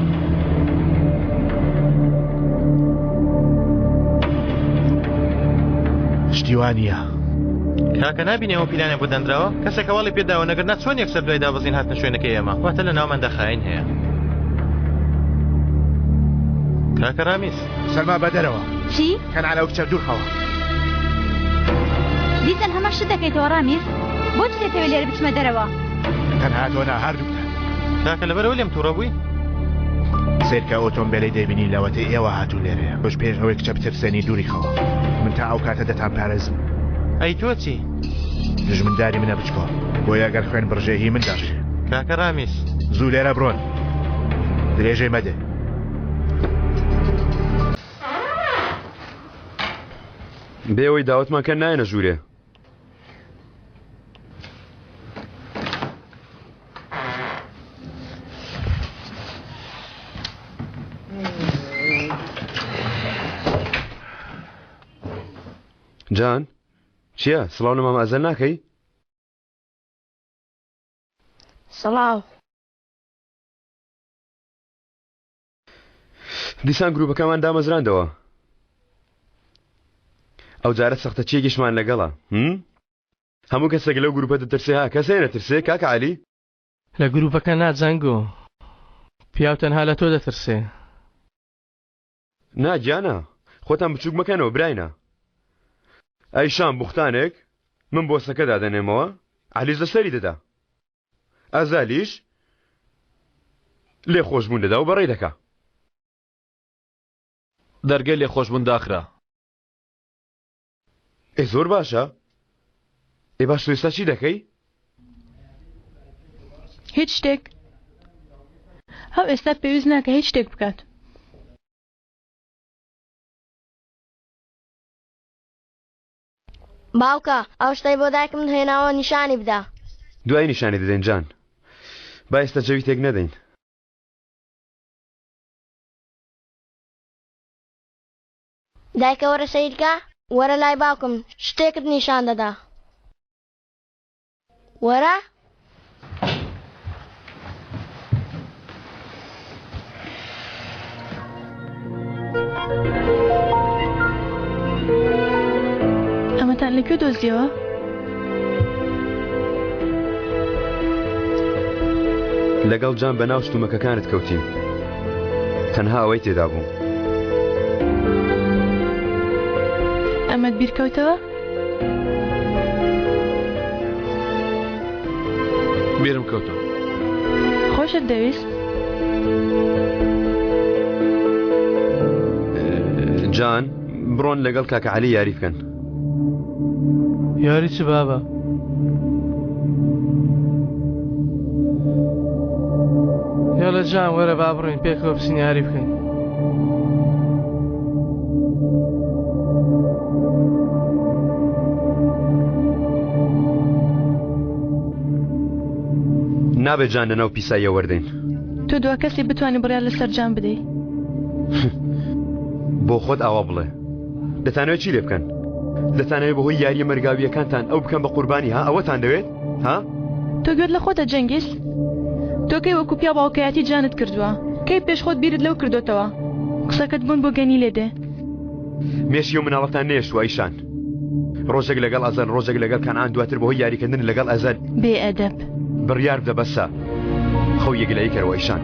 شتی وا نییە. کاکە نابینی ئەوە پیلانیان بۆ دانراوە؟ کەسێک هەواڵی پێ داوە نەگەرنا چۆن یەکسەر دوای دابەزین هاتنە شوێنەکەی ئێمە؟ واتە لە ناوماندا خاین هەیە. کاکە ڕامیز. سەلما بە دەرەوە. چی؟ کەنعان ئەو کچە دوور خەوە. دیسان هەمان شت دەکەیتەوە ڕامیز؟ بۆچی دەتەوێت لێرە بچمە دەرەوە؟ تەنها تۆ نا هەردووکتان. کاکە لەبەرئەوە لێم توڕە بووی؟ سەیرکە ئۆتۆمبێلەی دەیبینی لەوەتەی ئێوە هاتوون لێرەیە. تۆش پێش ئەوەی کچە بترسێنی دووری خەوە. من تا ئەو کاتە دەتانپارێزم. ئەی تۆ چی؟ دوژمنداری منە بچکۆ. بۆیە گەر خوێن بڕژێ هی من دەڕژێ. کاکە ڕامیز. زوو لێرە بڕۆن. درێژەی مەدە. بێ ئەوەی داوەتمان کەن نایەنە ژوورێ. جان چییە سڵاو لە مامە ئەزەل ناکەی؟ سڵاو. دیسان گروپەکەمان دامەزراندەوە ئەو جارە سەختە چیەکیشمان لەگەڵە هم؟ هەموو کەسێک لەو گروپە دەترسێ ها کەس هەیە نەترسێ کاکە عەلی؟ لە گروپەکە نا جەنگۆ پیاو تەنها لە تۆ دەترسێ. نا گیانە خۆتان بچوک مەکەنەوە براینە ئەی شام بوختانێک من بۆسەکە دادەنێمەوە عەلیش لەسەری دەدا ئەزالیش لێ خۆشبوون دەدا و بەڕێی دەکا. دەرگەی لێخۆشبوون داخرا. ئێ زۆر باشە ئێ باش تۆ ئێستا چی دەکەی؟ هیچ شتێک ئەو ئێستا پێویست ناکە هیچ شتێک بکات. باوکە ئەو شتەی بۆ دایکم هێناوە نیشانی بدە. دوای نیشانی دەدەین جان با ئێستا جەوی تێک نەدەین. دایکە وەرە سەیرکە وەرە لای باوکم شتێکت نیشان دەدا وەرە. ئەمەتان لەکوێ دۆزیەوە؟ لەگەڵ جان بەناو شتومەکەکانت کەوتین تەنها ئەوەی تێدا بوو. ئەمەت بیرکەوتەوە؟ بیرم کەوتەوە. خۆشت دەویست؟ جان بڕۆن لەگەڵ کاکە عەلی یاری بکەن. یاری چ بابە؟ هێڵە جان وەرە با بڕۆین پێکەوە بچین یاری بکەین. نابێت جان لەناو پیساییە وەردەین. تۆ دوا کەسی بتوانی بڕیار لەسەر جان بدەی. بۆ خۆت ئاوا بڵێ. دەتانەوێت چی لێ بکەن؟ دەتانەوێت بەهۆی یارییە مەرگاوییەکانتان ئەو بکەن بە قوربانی ها؟ ئەوەتان دەوێت؟ ها؟ تۆ گوێت لە خۆتە جەنگیز؟ تۆ کەی وەکو پیاو باوکایەتی جانت کردووە؟ کەی پێش خۆت بیرت لەو کردۆتەوە؟ قسەکەت بۆن بۆ گەنی لێ دێ. مێشکی ئەو مناڵەتان نەیەشتووە ئەیشان. ڕۆژێک لەگەڵ ئەزەل ڕۆژێک لەگەڵ کەنعان دواتر بەهۆی یاریکردن لەگەڵ ئەزەل. بێ ئەدەب. بڕیار بدە بەسە. خۆ یەکلایی کەرەوە ئەیشان.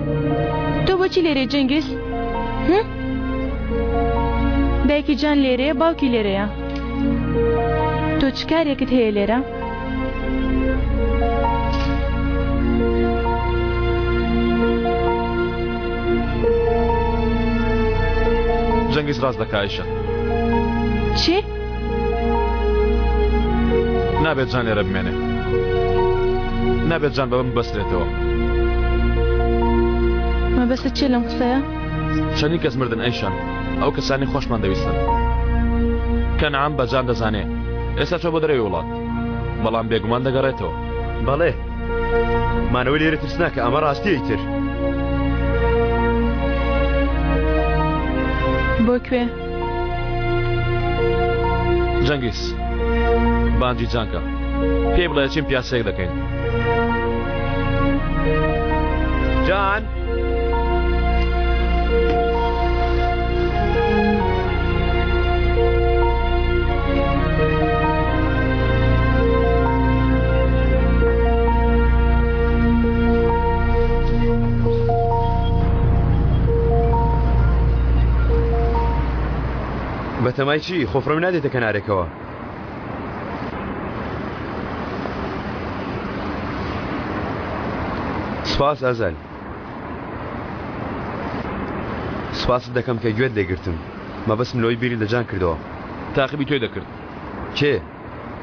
تۆ بۆچی لێرەی جەنگیز؟ هم؟ دایکی جان لێرەیە باوکی لێرەیە. تۆ چ کارێکت هەیە لێرە؟ جەنگیز ڕاست دەکا ئایشە. چی؟ نابێت جان لێرە بمێنێ. نابێت جان بە من ببەسترێتەوە. مەبەستت چییە لەم قسەیە؟ چەندین کەس مردن ئەیشان. ئەو کەسانی خۆشمان دەویستن. کەنعان بە جان دەزانێ. ئێستا چۆ بۆ دەرەوەی وڵات. بەڵام بێگومان دەگەڕێتەوە. بەڵێ. مانەوەی لێرە ترسناکە ئەمە ڕاستیە ئیتر. بۆ کوێ؟ جەنگیز بانگی جانکە پێی بڵێ چیم پیاسەیەک دەکەین. جان بەتەمای چی خۆفڕم نادێتە کەنارێکەوە سپاس ئەزەل. سپاست دەکەم کە گوێت لێگرتم. مەبەستم لەوەی بیرت لە جان کردەوە. تاقیبی تۆی دەکرد. کێ؟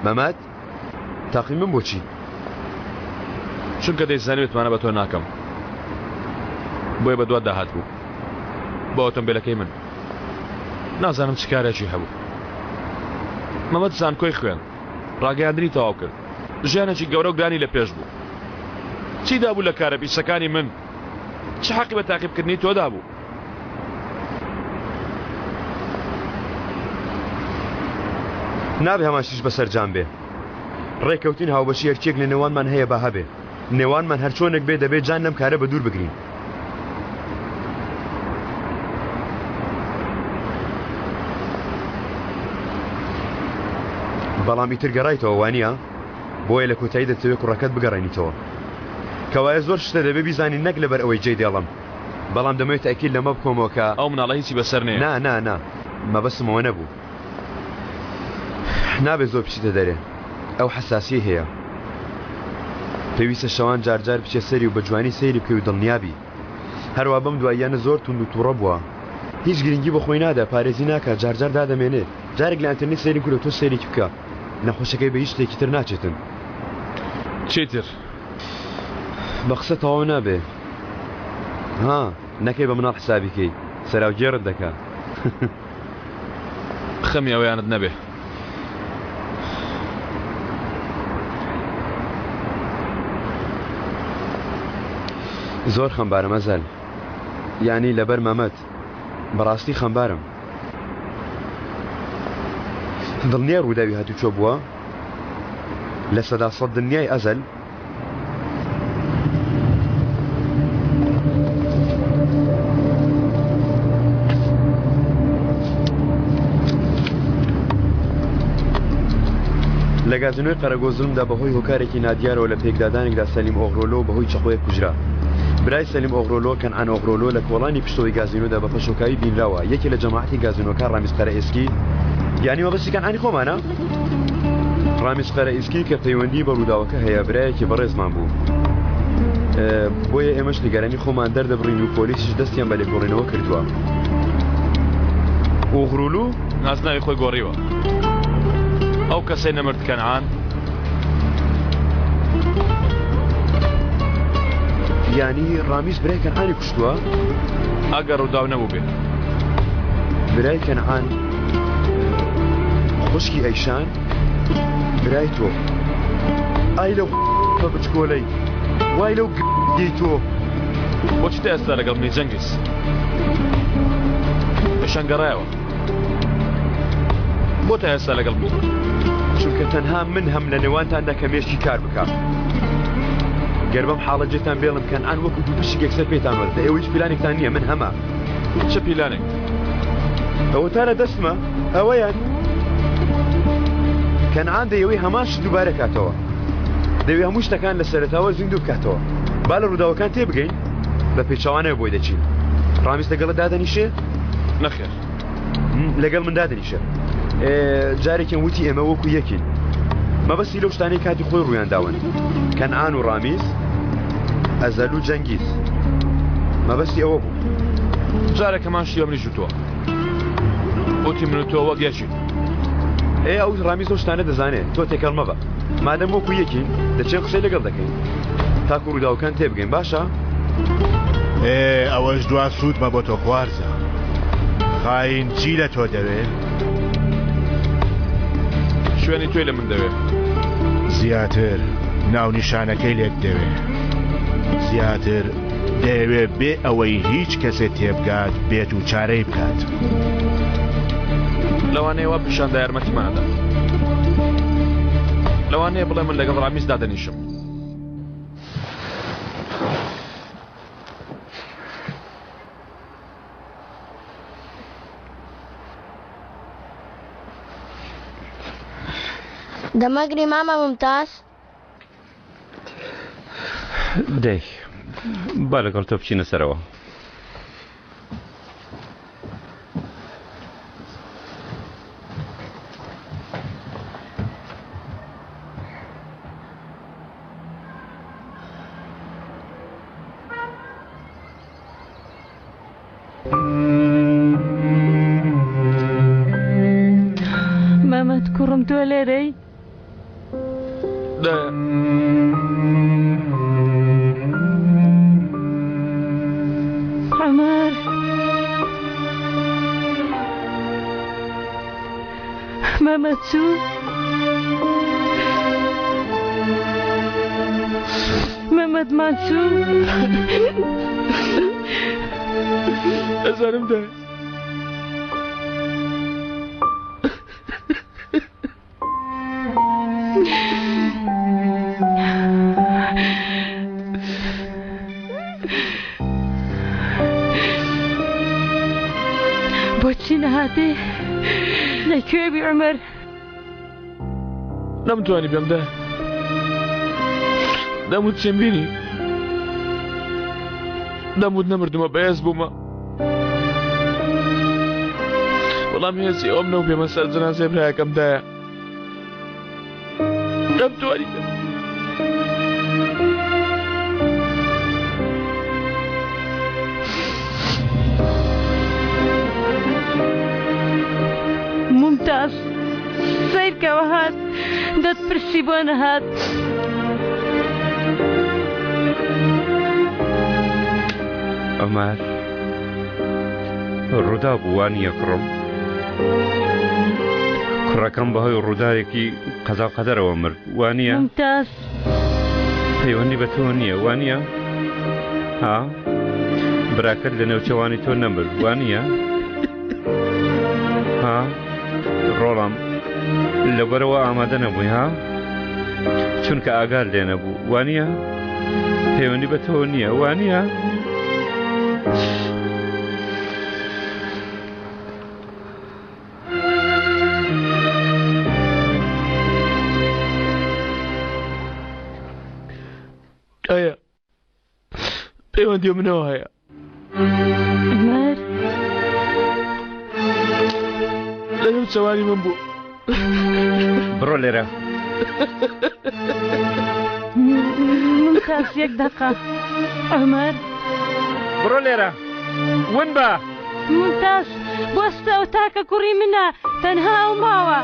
مەمەد؟ تاقی من بۆچی؟ چونکە دەیزانی متمانە بە تۆ ناکەم. بۆیە بەدواتدا هاتبوو. بە ئۆتۆمبێلەکەی من. نازانم چ کارێکی هەبوو. مەمەد زانکۆی خوێند. ڕاگەیاندنی تەواو کرد. ژیانێکی گەورە و گرانی لە پێش بوو. چی دابوو لە کارە پیسەکانی من؟ چ حەقی بە تاقیبکردنی تۆ دابوو؟ نابێ هەمان شتیش بەسەر جان بێ. ڕێکەوتین هاوبەشی هەرچیەک لە نێوانمان هەیە با هەبێ. نێوانمان هەرچۆنێک بێ دەبێ جان لەم کارە بەدوور بگرین. بەڵام ئیتر گەڕایتەوە وانییە؟ بۆیە لە کۆتایی دەتەوێ کوڕەکەت بگەڕێنیتەوە. کەوایە زۆر شتە دەبێ بیزانی نەک لەبەر ئەوەی جێی دێڵم. بەڵام دەمەوێت تەئکید لەمە بکەمەوە کە. ئەو مناڵە هیچی بەسەر نەیە. نا نا نا مەبەستم ئەوە نەبوو. نابێ زۆر بچیتە دەرێ. ئەو حەساسیەی هەیە. پێویستە شەوان جار جار بچیە سەری و بە جوانی سەیری بکەی و دڵنیا بی. هەروا بەم دواییانە زۆر توند و توڕە بووە. هیچ گرنگی بە خۆی نادا، پارێزی ناکا، جار جار دادەمێنێ. جارێک لە ئەنتەرنێت سەیرم کرد و تۆ سەیرێکی بکە. نەخۆشەکەی بە هیچ شتێکی تر ناچێتن. چیتر؟ بە قسە تەواو نابێ. ها، نەکەی بە مناڵ حسابی کەی، سەراوگێڕت دەکا. خەمی ئەوەیانت نەبێ. زۆر خەمبارم ئەزەل. یانی لەبەر مەمەد. بەڕاستی خەمبارم. دڵنیای ڕووداوی هاتوچۆ بووە؟ 100% دڵنیای ئەزەل؟ لە گازینۆی قەرەگۆزلمدا بەهۆی هۆکارێکی نادیارەوە لە پێکدادانێکدا سەلیم ئۆغرۆلۆ بەهۆی چەقۆیەک کوژرا. برای سەلیم ئۆغرۆلۆ، کەنعان ئۆغرۆلۆ لە کۆڵانی پشتەوەی گازینۆدا بە پەشۆکاوی بینراوە، یەکێ لە جەماعەتی گازینۆکە ڕامیز قەرەئێسکی، یانی مەبەستی کەنعانی خۆمانە؟ ڕامیز قەرەئیسکی کە پەیوەندی بە ڕووداوەکە هەیە برایەکی بەڕێزمان بوو. بۆیە ئێمەش نیگەرانی خۆمان دەردەبڕین و پۆلیسیش دەستیان بە لێکۆڵینەوە کردووە. ئوغرولو نازناوی خۆی گۆڕیوە. ئەو کەسەی نەمرد کەنعان. یانی ڕامیز برای کەنعانی کوشتووە؟ ئەگەر ڕووداو نەبووبێ. برای کەنعان خوشکی ئەیشان برای تۆ ئای لەو بە بچکۆلەی وای لەو گەی تۆ. بۆچی تا ئێستا لەگەڵ منی جەنگیز؟ ئەیشان گەڕایەوە. بۆ تا ئێستا لەگەڵ منی؟ چونکە تەنها من هەم لە نێوانتاندا کە مێشکی کار بکا. گەر بەم حاڵە جێتان بێڵم کەنعان وەکو دوو پشک یەکسەر پێتان وەردە. ئێوە هیچ پیلانێکتان نییە، من هەمە. چ پیلانێک؟ ئەوەتا لە دەستمە، ئەوەیان. کەنعان دەیەوەی هەمان شت دووبارە کاتەوە. دەیەوێ هەموو شتەکان لە سەرەتاوە زیندوو بکاتەوە. با لە ڕووداوەکان تێبگەین، بە پێچەوانەوە بۆی دەچین. ڕامیز لەگەڵت دادەنیشێ؟ نەخێر. لەگەڵ من دادەنیشێ. جارێکیان وتی ئێمە وەکو یەکین. مەبەستی لەو شتانەی کاتی خۆی ڕوویان داون. کەنعان و ڕامیز، ئەزەل و جەنگیز. مەبەستی ئەوە بوو. جارێک هەمان شتی بە منیش وتووە. وتی من و تۆ وەک یەکین. ئێ ئەو ڕامیز ئەو شتانە دەزانێ. تۆ تێکەڵ مەبە. مادەم وەکو یەکین، دەچین قسەی لەگەڵ دەکەین. تاکو ڕووداوەکان تێبگەین. باشە؟ ئێ ئەوەش دوا سوودمە بۆ تۆ خوارزا. خاین چی لە تۆ دەوێ؟ شوێنی تۆی لە من دەوێ. زیاتر ناونیشانەکەی لێت دەوێ. زیاتر دەیەوێ بێ ئەوەی هیچ کەسێ تێبگات بێت و چارەی بکات. لەوانەیە وا پیشاندا یارمەتیمان ئەدات. لەوانەیە بڵێ من لەگەڵ ڕامیز دادەنیشم. دەمەگری مامە ممتاز؟ دەی با لەگەڵ تۆ بچینە سەرەوە. مەمەد کوڕم تۆ لێرەی؟ دایە. عومەر. مەمەد چوو؟ مەمەدمان چوو؟ ئەزانم دایە. بۆچی نەهاتی لەکوێ بی عومەر؟ نەمتوانی بێم دایە. دەموت چیم بینی؟ دەموت نەمردومە بەهێز بوومە. بەڵام هێزی ئەوم نەو بێمە سەر جەنازەی برایەکەم دایە. نەمتوانی بێم. مومتاز سەیرکەوە هات دەتپرسی بۆ نەهات. عومەر ڕووداو بوو وا نییە کوڕم؟ کوڕەکەم بەهۆی ڕووداوێکی قەزا و قەدەرەوە مرد وا نییە؟ ممتاز پەیوەندی بە تۆ نییە وا نییە؟ ها؟ براکەت لە نێوچەوانی تۆ نەمرد وا نییە؟ ها؟ ڕۆڵم لەبەرەوە ئامادە نەبووی ها؟ چونکە ئاگات لێ نەبوو وا نییە؟ پەیوەندی بە تۆ نییە وا نییە؟ ئایا پەیوەندی منەوە هەیە عومەر لەنێو چەوانی من بوو بڕۆ لێرە ممتاز یەک دەقە عومەر بڕۆ لێرە ون بە ممتاز بۆستە ئەو تاکە کوڕی منە تەنها ئەو ماوە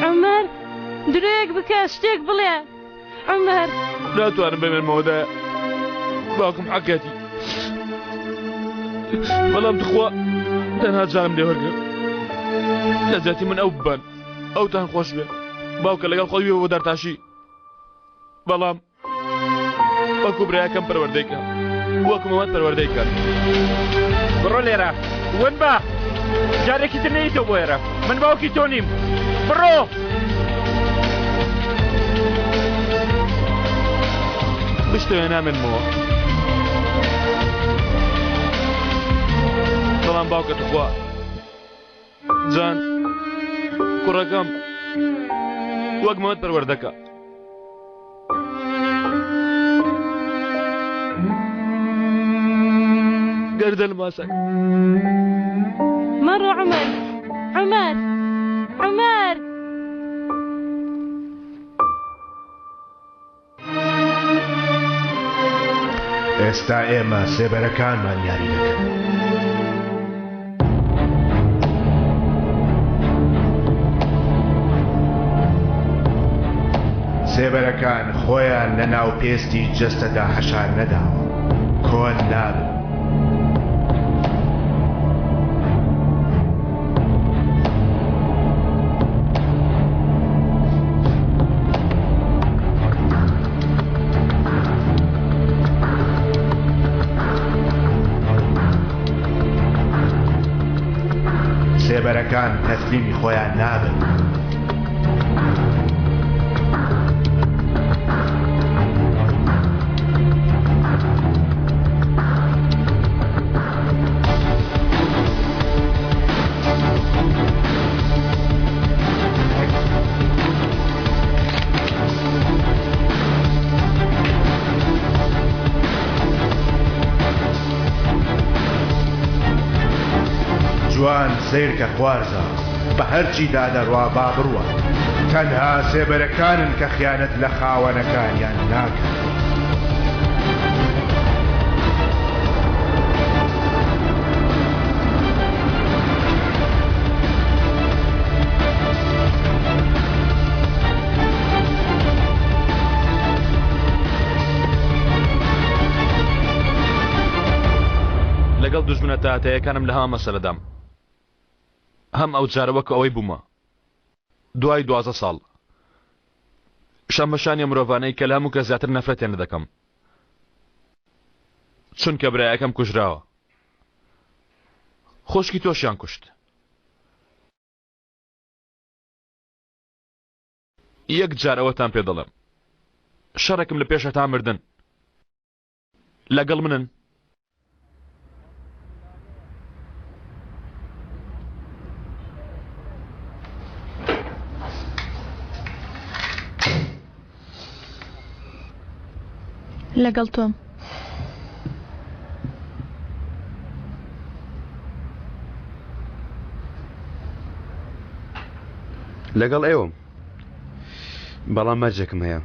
عومەر درۆیەک بکە شتێک بڵێ عومەر. ناتوانم بمێنمەوە دایە باوکم حەقیەتی بەڵام تخوا تەنها جانم لێ وەرگرن لە جیاتی من ئەو ببەن ئەوتان خۆش بێ باوکە لەگەڵ خۆی بێ بۆ دارتاشی بەڵام وەکو برایەکەم پەروەردەی کە وەکو مەمەد پەروەردەی کە بڕۆ لێرە ون بە جارێکی تر نەیتەوە بۆ ئێرە من باوکی تۆ نیم بڕۆ بشتەوێ نامێنمەوە بەڵام باوکە تخوا جان کوڕەکەم وەک مەمەد پەروەردەکە گەردەن ماسەک مەڕۆ عومەر عومەر عومەر. ئێستا ئێمە سێبەرەکانمان یاری دەکەن. سێبەرەکان خۆیان لە ناو پێستی جەستەدا حەشار نەداوە، کۆن نابن. سێبەرەکان تەسلیمی خۆیان نابن. جوان سەیرکە خوارزا بە هەرچیدا دەڕوا با بڕوات تەنها سێبەرەکانن کە خیانەت لە خاوەنەکانیان ناکەن. دوژمنە تاهەتاییەکانم لە هەمان مەسەلەدام. هەم ئەو جارە وەکو ئەوەی بوومە. دوای 12 ساڵ. شان بە شانی ئەو مرۆڤانەی کە لە هەموو کەس زیاتر نەفرەتیان لێ دەکەم. چونکە برایەکەم کوژراوە. خوشکی تۆشیان کوشت. یەک جار ئەوەتان پێ دەڵێم. شەڕێکم لە پێشە تا مردن. لەگەڵ منن؟ لەگەڵ تۆم. لەگەڵ ئێوەم بەڵام مەرجێکم هەیە.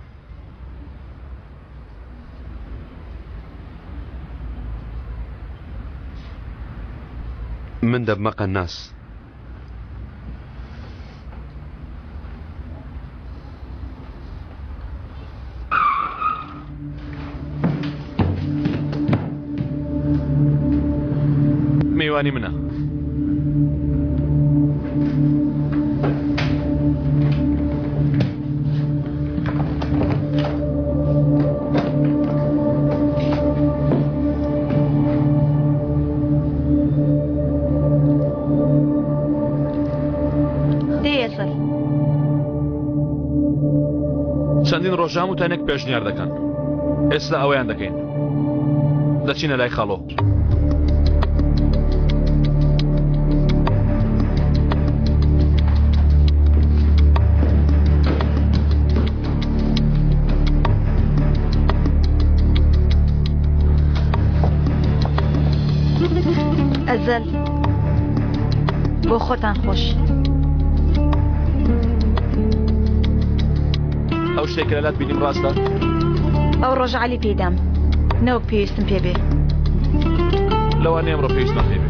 من دەبمە قەناس. میوانی منە. چەندین ڕۆژە هەموو تانێک پێشنیار دەکەن ئێستا ئەوەیان دەکەین دەچینە لای خاڵۆ. ئەزەل بۆ خۆتان خۆش. ئەو شتێک کە لەلات بینیم ڕاستە؟ ئەو ڕۆژە عەلی پێیدام نەوەک پێویستم پێ بێ. لەوانەیە ئەمڕۆ پێویستمان پێ بێ.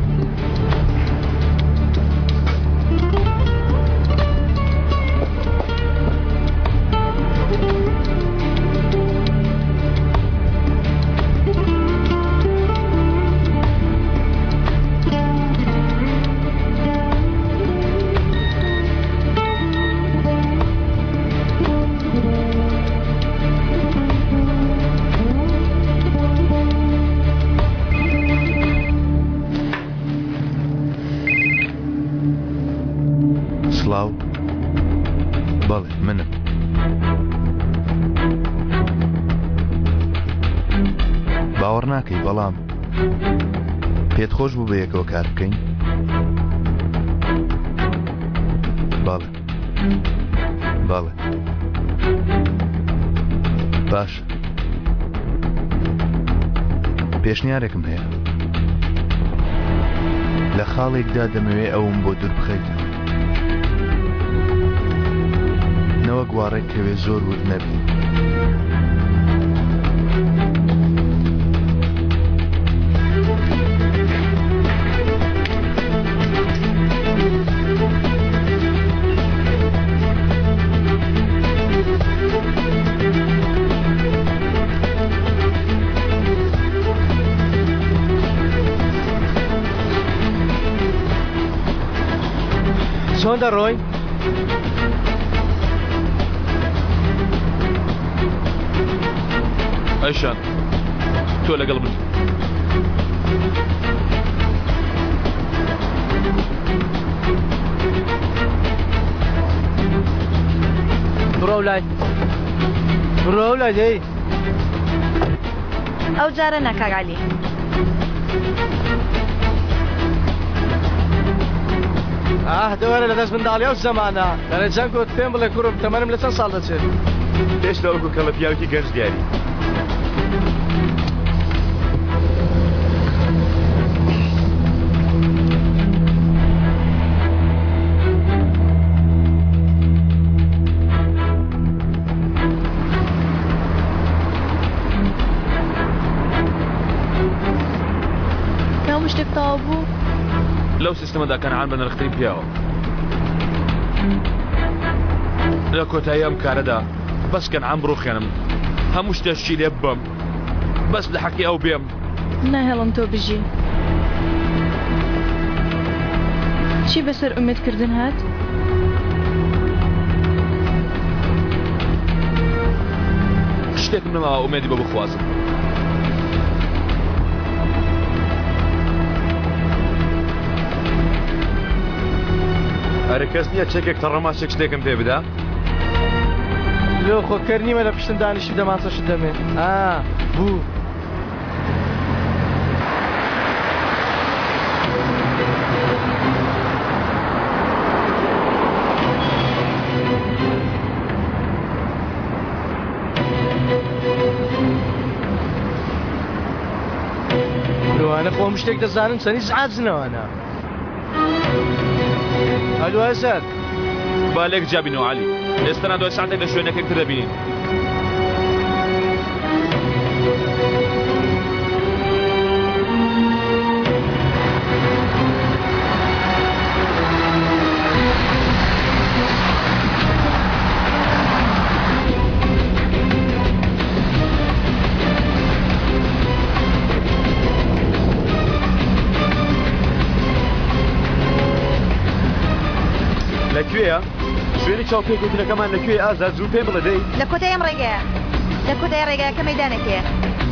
سڵاو بەڵێ منم باوەڕ ناکەی بەڵام پێت خۆش بوو بەیەکەوە کار بکەین بەڵێ بەڵێ باش پێشنیارێکم هەیە لە خاڵێکدا دەمەوێ ئەوم بۆ دوور بخەیتەوە نەوەک واڕێک کەوێ زۆر ورد نەبی. چۆن دەڕۆین؟ ئەیشان تۆ لەگەڵ من. بڕۆ لای بڕۆ لای دەی. ئەو جارە نا کاک عەلی. ئاه دەوەرە لە دەست منداڵی ئەو زەمانە دەڵێ جەنگۆ پێم بڵێ کوڕم تەمەنم لە چەند ساڵ دەچێت؟ هێشتا وەکو کەڵە پیاوێکی گەنج دیاری. هەموو شتێک تەواو بوو؟ لەو سیستمەدا کەنعان بە نرخترین پیاوە. لە کۆتایی ئەم کارەدا بەس کەنعان بڕوخێنم، هەموو شتێکی لێ ببەم، بەس لە حەقی ئەو بێم. ناهێڵم تۆ بژی. چی بەسەر ئومێد کردن هات؟ شتێکم نەماوە ئومێدی بۆ بخوازم. ئەرە کەس نییە چەکێک تەڕەماچێک شتێکم پێ بدا؟ لۆ خۆ کەر نیمە لە پشتم دانیشتی دەمانچەشت دەمێ ئا بوو. لۆوانە خۆم شتێک دەزانن چەنی زعاجنەوانە ئەلو ئەسەد با لێک جیابینەوە عەلی ئێستا نا دوای ساتێک لە شوێنەکەی تر دەبینین. لە کوێیە؟ شوێنی چاوپێکەوتنەکەمان لە کوێیە ئازاد زوو پێم بڵێ دەی. لە کۆتای ئەم ڕێگایە. لە کۆتای ڕێگاکە مەیدانێک هەیە.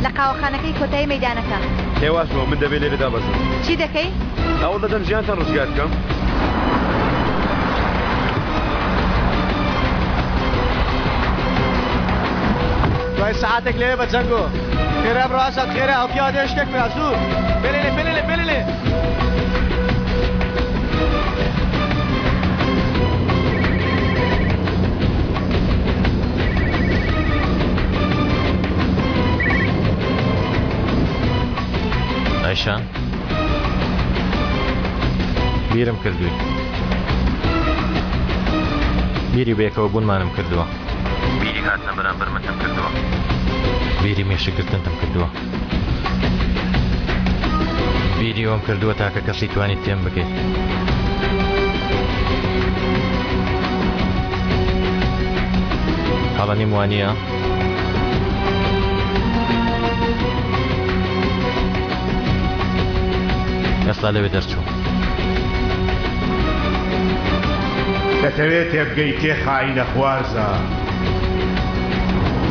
لە قاوەخانەکەی کۆتایی مەیدانەکە. هێواش بۆ من دەبێ لێرە دابەزم. چی دەکەی؟ هەوڵ دەدەم ژیانتان ڕزگار بکەم. دوای سەعاتێک لەوێ بە جەنگۆ. خێرا بڕۆ ئازاد خێرا ئەو پیاوە دێ شتێک بکا زوو. پێلێ لێ پێلێ لێ پێلێ لێ. ئایشان بیرم کردووی بیری بەیەکەوە بوونمانم کردووە بیری هاتنە بەرامبەر منتم کردووە بیری مێشکگرتنتم کردووە بیری ئەوم کردووە تاکە کەسی توانیت تێم بگەیت هەڵە نیم وانییە؟ ئێستا لەوێ دەرچوو. دەتەوێت تێبگەی کێ خائینە خوارزا؟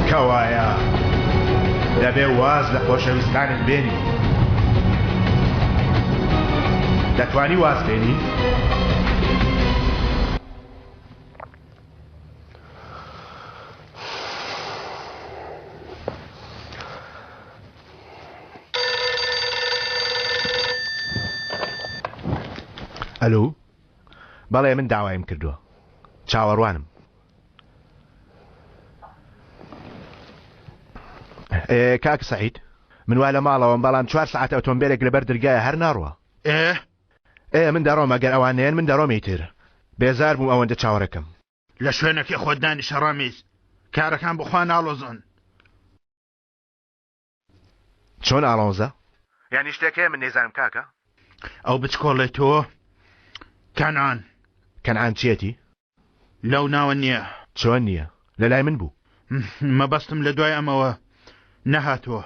کەوایە دەبێ واز لە خۆشەویستانت بێنی. دەتوانی واز بێنی؟ ئەلو بەڵێ من داوایم کردووە چاوەڕوانم کاک سعید من وا لە ماڵەوەم بەڵام چوار سعات ئۆتۆمبیلێک لەبەر درگایە هەر ناڕوە ئێ ئێ من دەڕۆم ئەگەر ئەوان نێن من دەڕۆم ئیتر بێزار بووم ئەوەندە چاوەڕێکەم لە شوێنەکەی خۆت دانیشە ڕامیز کارەکان بخوا ناڵۆزن. چۆن ئاڵۆزە؟ یانی شتێک هەیە من نەیزانم کاکە؟ ئەو بچکۆڵەی تۆ کەنعان. کەنعان چیەتی؟ لەو ناوە نییە. چۆن نییە؟ لە لای من بوو. مەبەستم لە دوای ئەمەوە نەهاتووە.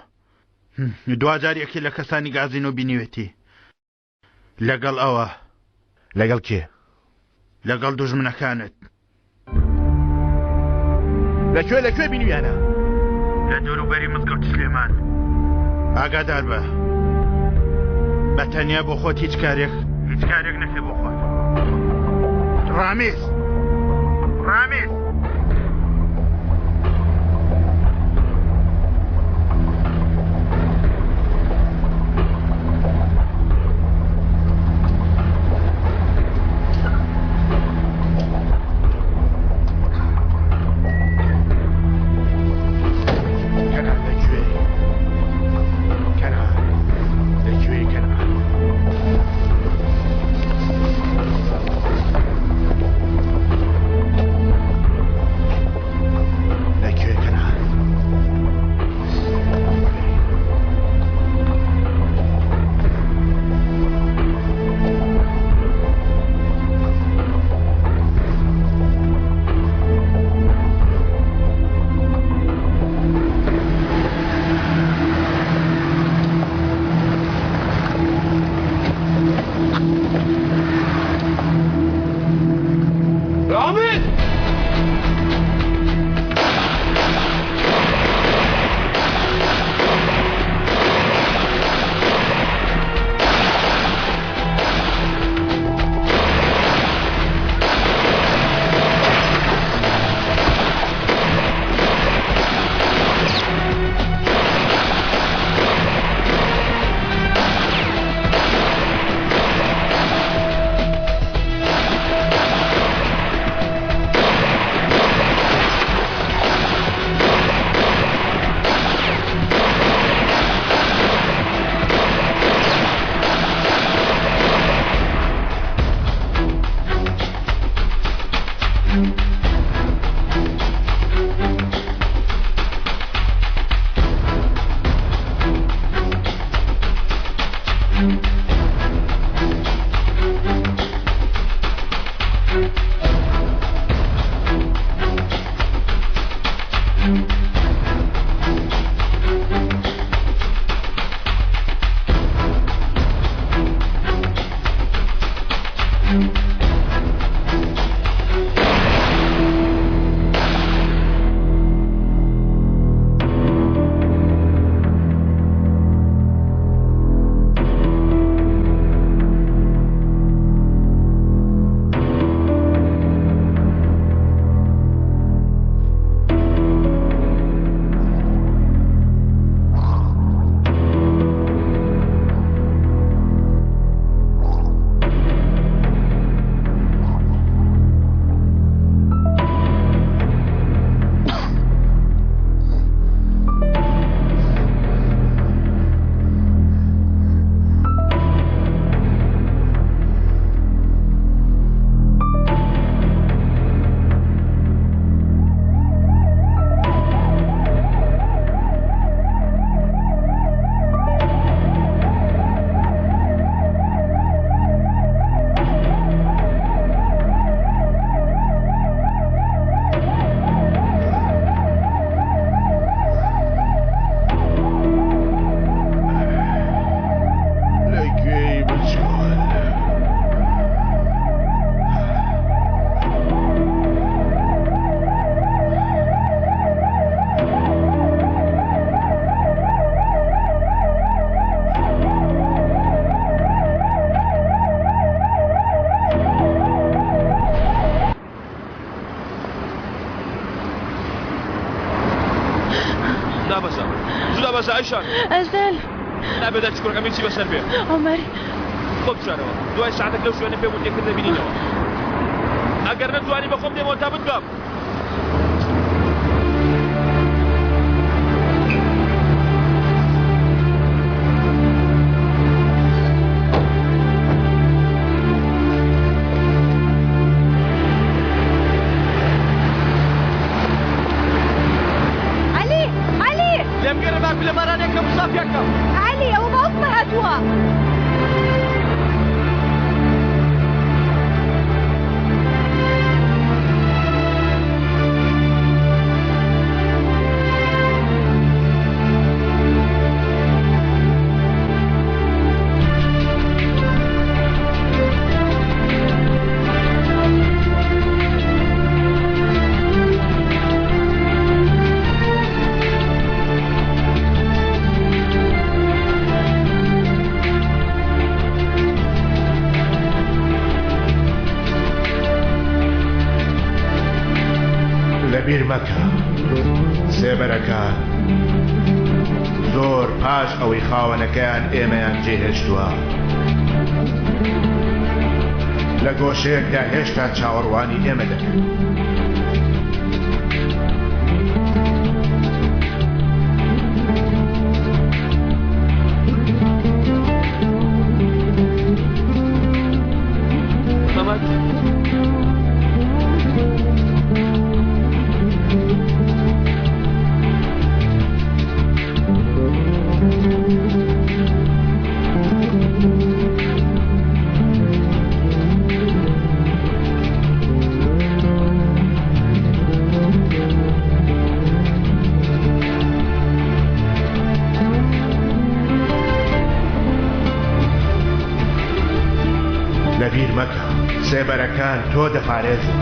دواجار یەکێ لە کەسانی گازینۆ بینیوێتی. لەگەڵ ئەوە. لەگەڵ کێ؟ لەگەڵ دوژمنەکانت. لە کوێ لە کوێ بینیویانە؟ لە دەوروبەری مزگەوتی سلێمان. ئاگادار بە. بە تەنیا بۆ خۆت هیچ کارێک هیچ کارێک نەکەی بۆ خۆت. ڕامیز ڕامیز کەنعان لە کوێی؟ کەنعان لە کوێی کەنعان؟ ئایشان. ئەزەل. نابێ دایکی کوڕەکەم هیچی بەسەر بێ. عومەر. خۆ بشارەوە. دوای سەعاتێک لەو شوێنە پێم وت یەکتر دەبینینەوە. ئەگەر نەتوانی بە خۆم دێمەوە تا بتبەم. عەلی! عەلی! لێم گەڕێ با گولەبارانێک کەم و سافیان کەم. عەلی ئەوە باوکمە هاتووە. لەبیر مەکە سێبەرەکان زۆر پاش ئەوەی خاوەنەکەیان ئێمەیان جێهێشتووە لە گۆشەیەکدا هێشتا چاوەڕوانی ئێمە دەکەن. لەبیر مەکە سێبەرەکان تۆ دەپارێزن.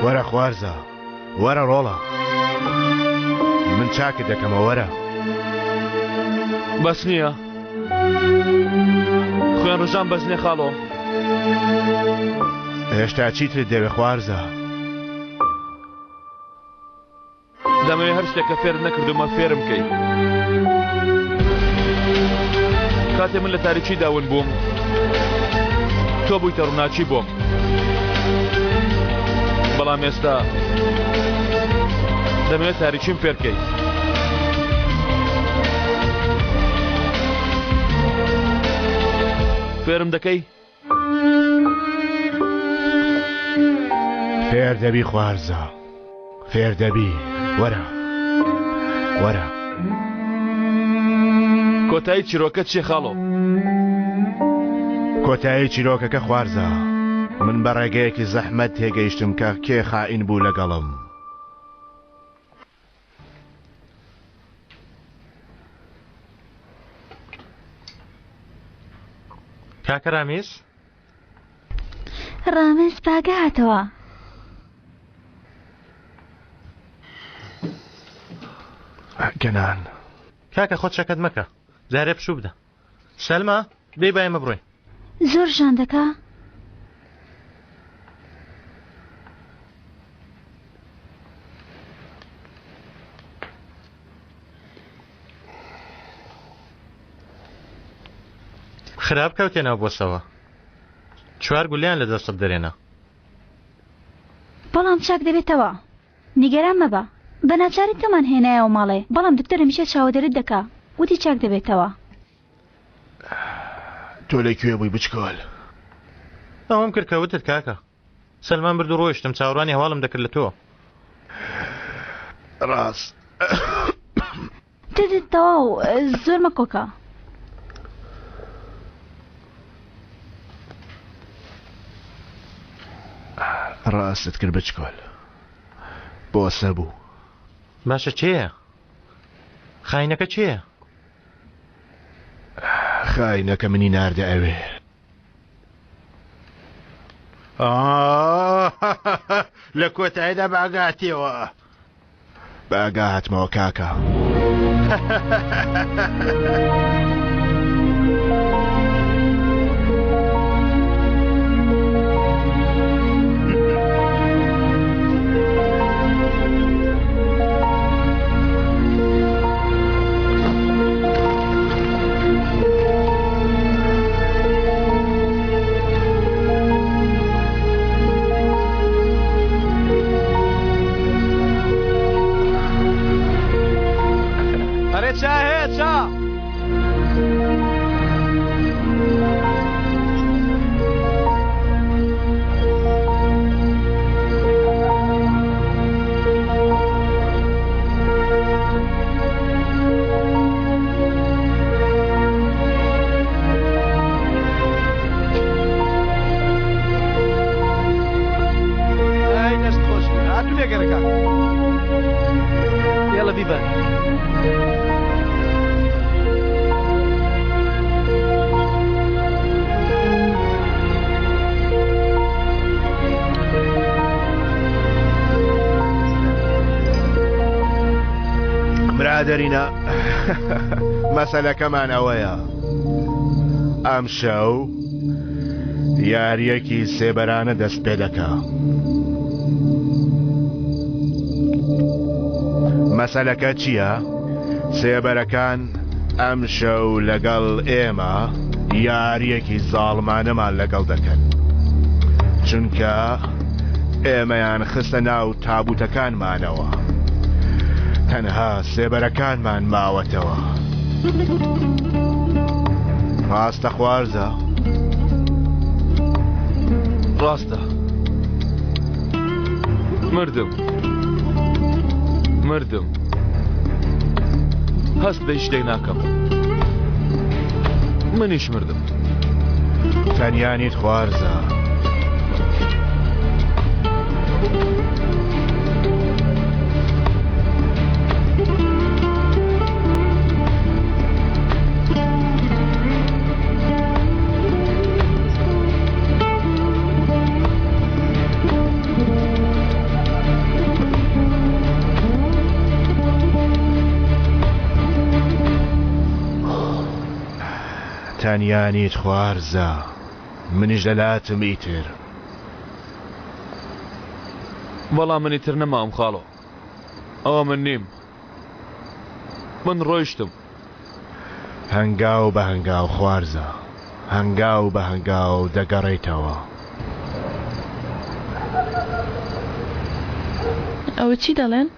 وەرە خوارزا وەرە ڕۆڵە من چاکت دەکەمە وەرە بەس نییە خوێن ڕژان بەس نییە خاڵۆ هێشتا چیترت دەوێ خوارزا دەمەوێ هەر شتێک کە فێرت نەکردومە فێرم کەی کاتێ من لە تاریکی داون بووم تۆ بوویتە ڕووناکی بۆم بەڵام ئێستا دەمەوێت تاریکیم فێرکەی فێرم دەکەی؟ فێر دەبی خوارزا فێر دەبی وەرە وەرە. کۆتایی چیرۆکە چیە خاڵۆ؟ کۆتایی چیرۆکەکە خوارزا من بە ڕێگەیەکی زەحمەت تێگەیشتم کە کێ خائین بوو لەگەڵم. کاکە ڕامیز؟ ڕامیز باگە هاتەوە. گەنان. کاکە خۆت شەکەت مەکە جارێ پشوو بدە. سەلما دەی با ئێمە بڕۆین. زۆر ژان دەکا؟ خراپ کەوتێ ناو بۆسەوە چوار گولیان لە دەستت دەرێنا. بەڵام چاک دەبێتەوە. نیگەران مەبە. بە ناچاری تۆمان هێنایەوە ماڵێ، بەڵام دکتۆر هەمیشە چاوەدێریت دەکا، وتی چاک دەبێتەوە. تۆ لە کوێ بووی بچکۆل؟ ئەوەم کرد کە وتت کاکە. سەلمان برد و ڕۆیشتم چاوەڕوانی هەواڵم دەکرد لە تۆ. ڕاست. تد تەواو زۆر مەکۆکە. ڕاستت کرد بچکۆل. بۆسە بوو. باشە کێیە؟ خاینەکە کێیە؟ خاینەکە منی ناردە ئەوێ. لە کۆتاییدا بە ئاگا هاتیەوە. بە ئاگا هاتمەوە کاکە. ئەرێ چا هەیە چا؟ ئای دەست خۆش بێ. هاتوو لێگەرە کاک. یەڵە بیبەن. برادەرینە مەسەلەکەمان ئەوەیە ئەمشەو یاریەکی سێبەرانە دەست پێ دەکا مەسەلەکە چییە؟ سێبەرەکان ئەمشەو لەگەڵ ئێمە یاریەکی زاڵمانەمان لەگەڵ دەکەن چونکە ئێمەیان خستە ناو تابوتەکانمانەوە تەنها سێبەرەکانمان ماوەتەوە ڕاستە خوارزە؟ ڕاستە مردم مردم هەست بە هیچ شتێک ناکەم منیش مردم تەنیا نیت خوارزە. تەنیا نیت خوارزا منیش لەلاتم ئیتر. بەڵام من ئیتر نەماوم خاڵۆ ئەوە من نیم من ڕۆیشتم. هەنگاو بە هەنگاو خوارزا هەنگاو بە هەنگاو دەگەڕێیتەوە. ئەوە چی دەڵێن؟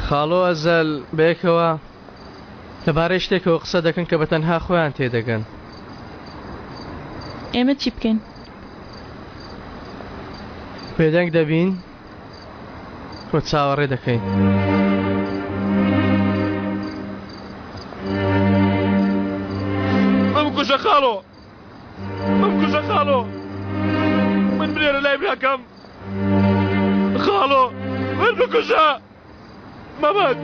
خاڵۆ ئەزەل بەیەکەوە لەبارەی شتێکەوە قسە دەکەن کە بە تەنها خۆیان تێدەگەن. ئێمە چی بکەین؟ بێدەنگ دەبین و چاوەڕێ دەکەین. بمکوژە خاڵۆ بمکوژە خاڵۆ من بنێرە لای براکەم خاڵۆ من بکوژە مامەد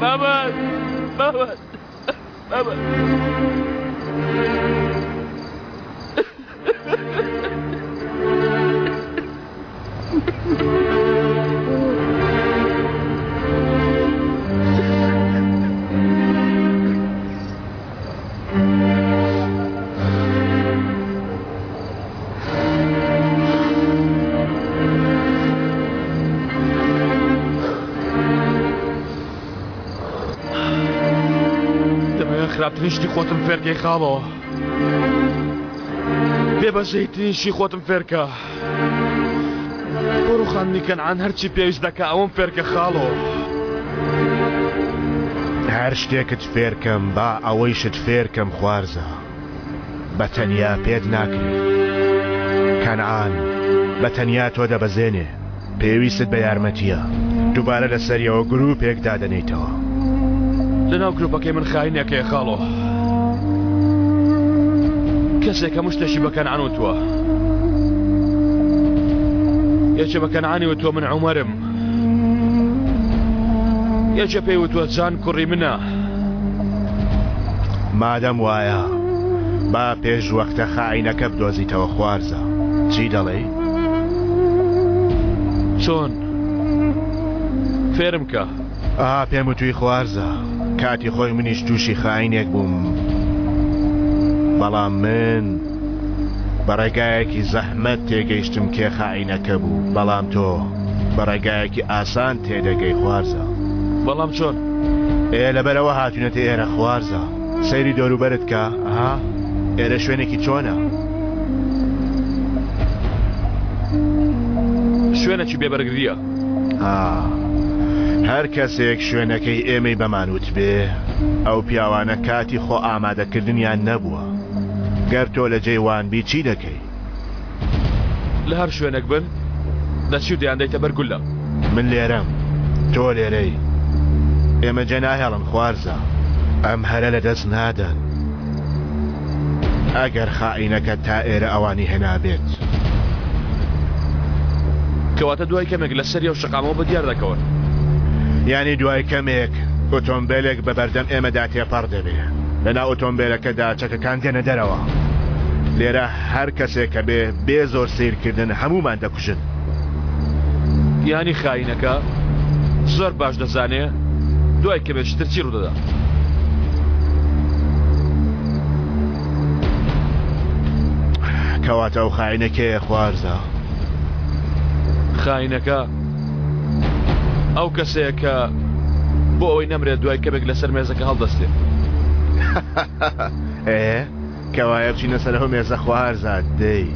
مامەد مامەد مامەد دەمەوێت خراپترین شتی خۆتم فێرکەی خاڵۆ بێ بەزەیترین شتی خۆتم فێرکە بۆ ڕوخاندنی کەنعان هەرچی پێویست دەکا ئەوەم فێرکە خاڵۆ. هەر شتێکت فێرکەم با ئەوەیشت فێرکەم خوارزا. بە تەنیا پێت ناکرێ. کەنعان بە تەنیا تۆ دەبەزێنێ. پێویستت بە یارمەتییە. دووبارە لە سەریەوە گرووپێک دادەنێیتەوە. لەناو گرووپەکەی من خاینێک هەیە خاڵۆ. کەسێک هەموو شتێکی بە کەنعان وتووە. یەکێ بە کەنعانی وتووە من عومەرم. یەکێ پێی وتووە جان کوڕی منە. مادەم وایە با پێش وەختە خائینەکە بدۆزیتەوە خوارزا. چی دەڵێی؟ چۆن؟ فێرم کە. ئا پێم وتووی خوارزا. کاتی خۆی منیش تووشی خائینێک بووم. بەڵام من بە ڕێگایەکی زەحمەت تێگەیشتم کێ خائینەکە بوو. بەڵام تۆ بە ڕێگایەکی ئاسان تێدەگەی خوارزا. بەڵام چۆن؟ ئێ لەبەرئەوە هاتوینەتە ئێرە خوارزا. سەیری دەوروبەرت کە، ها؟ ئێرە شوێنێکی چۆنە؟ شوێنێکی بێ بەرگرییە. ها. هەر کەسێک شوێنەکەی ئێمەی بەمان وتبێ، ئەو پیاوانە کاتی خۆ ئامادەکردنیان نەبووە. گەر تۆ لە جێی وان بی چی دەکەی؟ لە هەر شوێنێک بن دەچی و دەیاندەیتە بەر گوللە. من لێرەم، تۆ لێرەی. ئێمە جێ ناهێڵن خوارزا. ئەم هەلە لە دەست نادەن. ئەگەر خائینەکە تا ئێرە ئەوانی هێنابێت. کەواتە دوای کەمێک لە سەری ئەو شەقامەوە بە دیار دەکەون. یانی دوای کەمێک ئۆتۆمبێلێک بە بەردەم ئێمەدا تێپەڕ دەبێ. لەناو ئۆتۆمبێلەکەدا چەکەکان دێنە دەرەوە. لێرە هەر کەسێک کە بێ، بێ زۆر سەیرکردن هەموومان دەکوژن. یانی خاینەکە زۆر باش دەزانێ دوای کەمێکی تر چی ڕوودەدا. کەواتە ئەو خاینە کێیە خوارزا؟ خاینەکە ئەو کەسەیە کە بۆ ئەوەی نەمرێت دوای کەمێک لەسەر مێزەکە هەڵدەستێ. ئێ کەوایە بچینە سەر ئەو مێزە خوارزا دەی.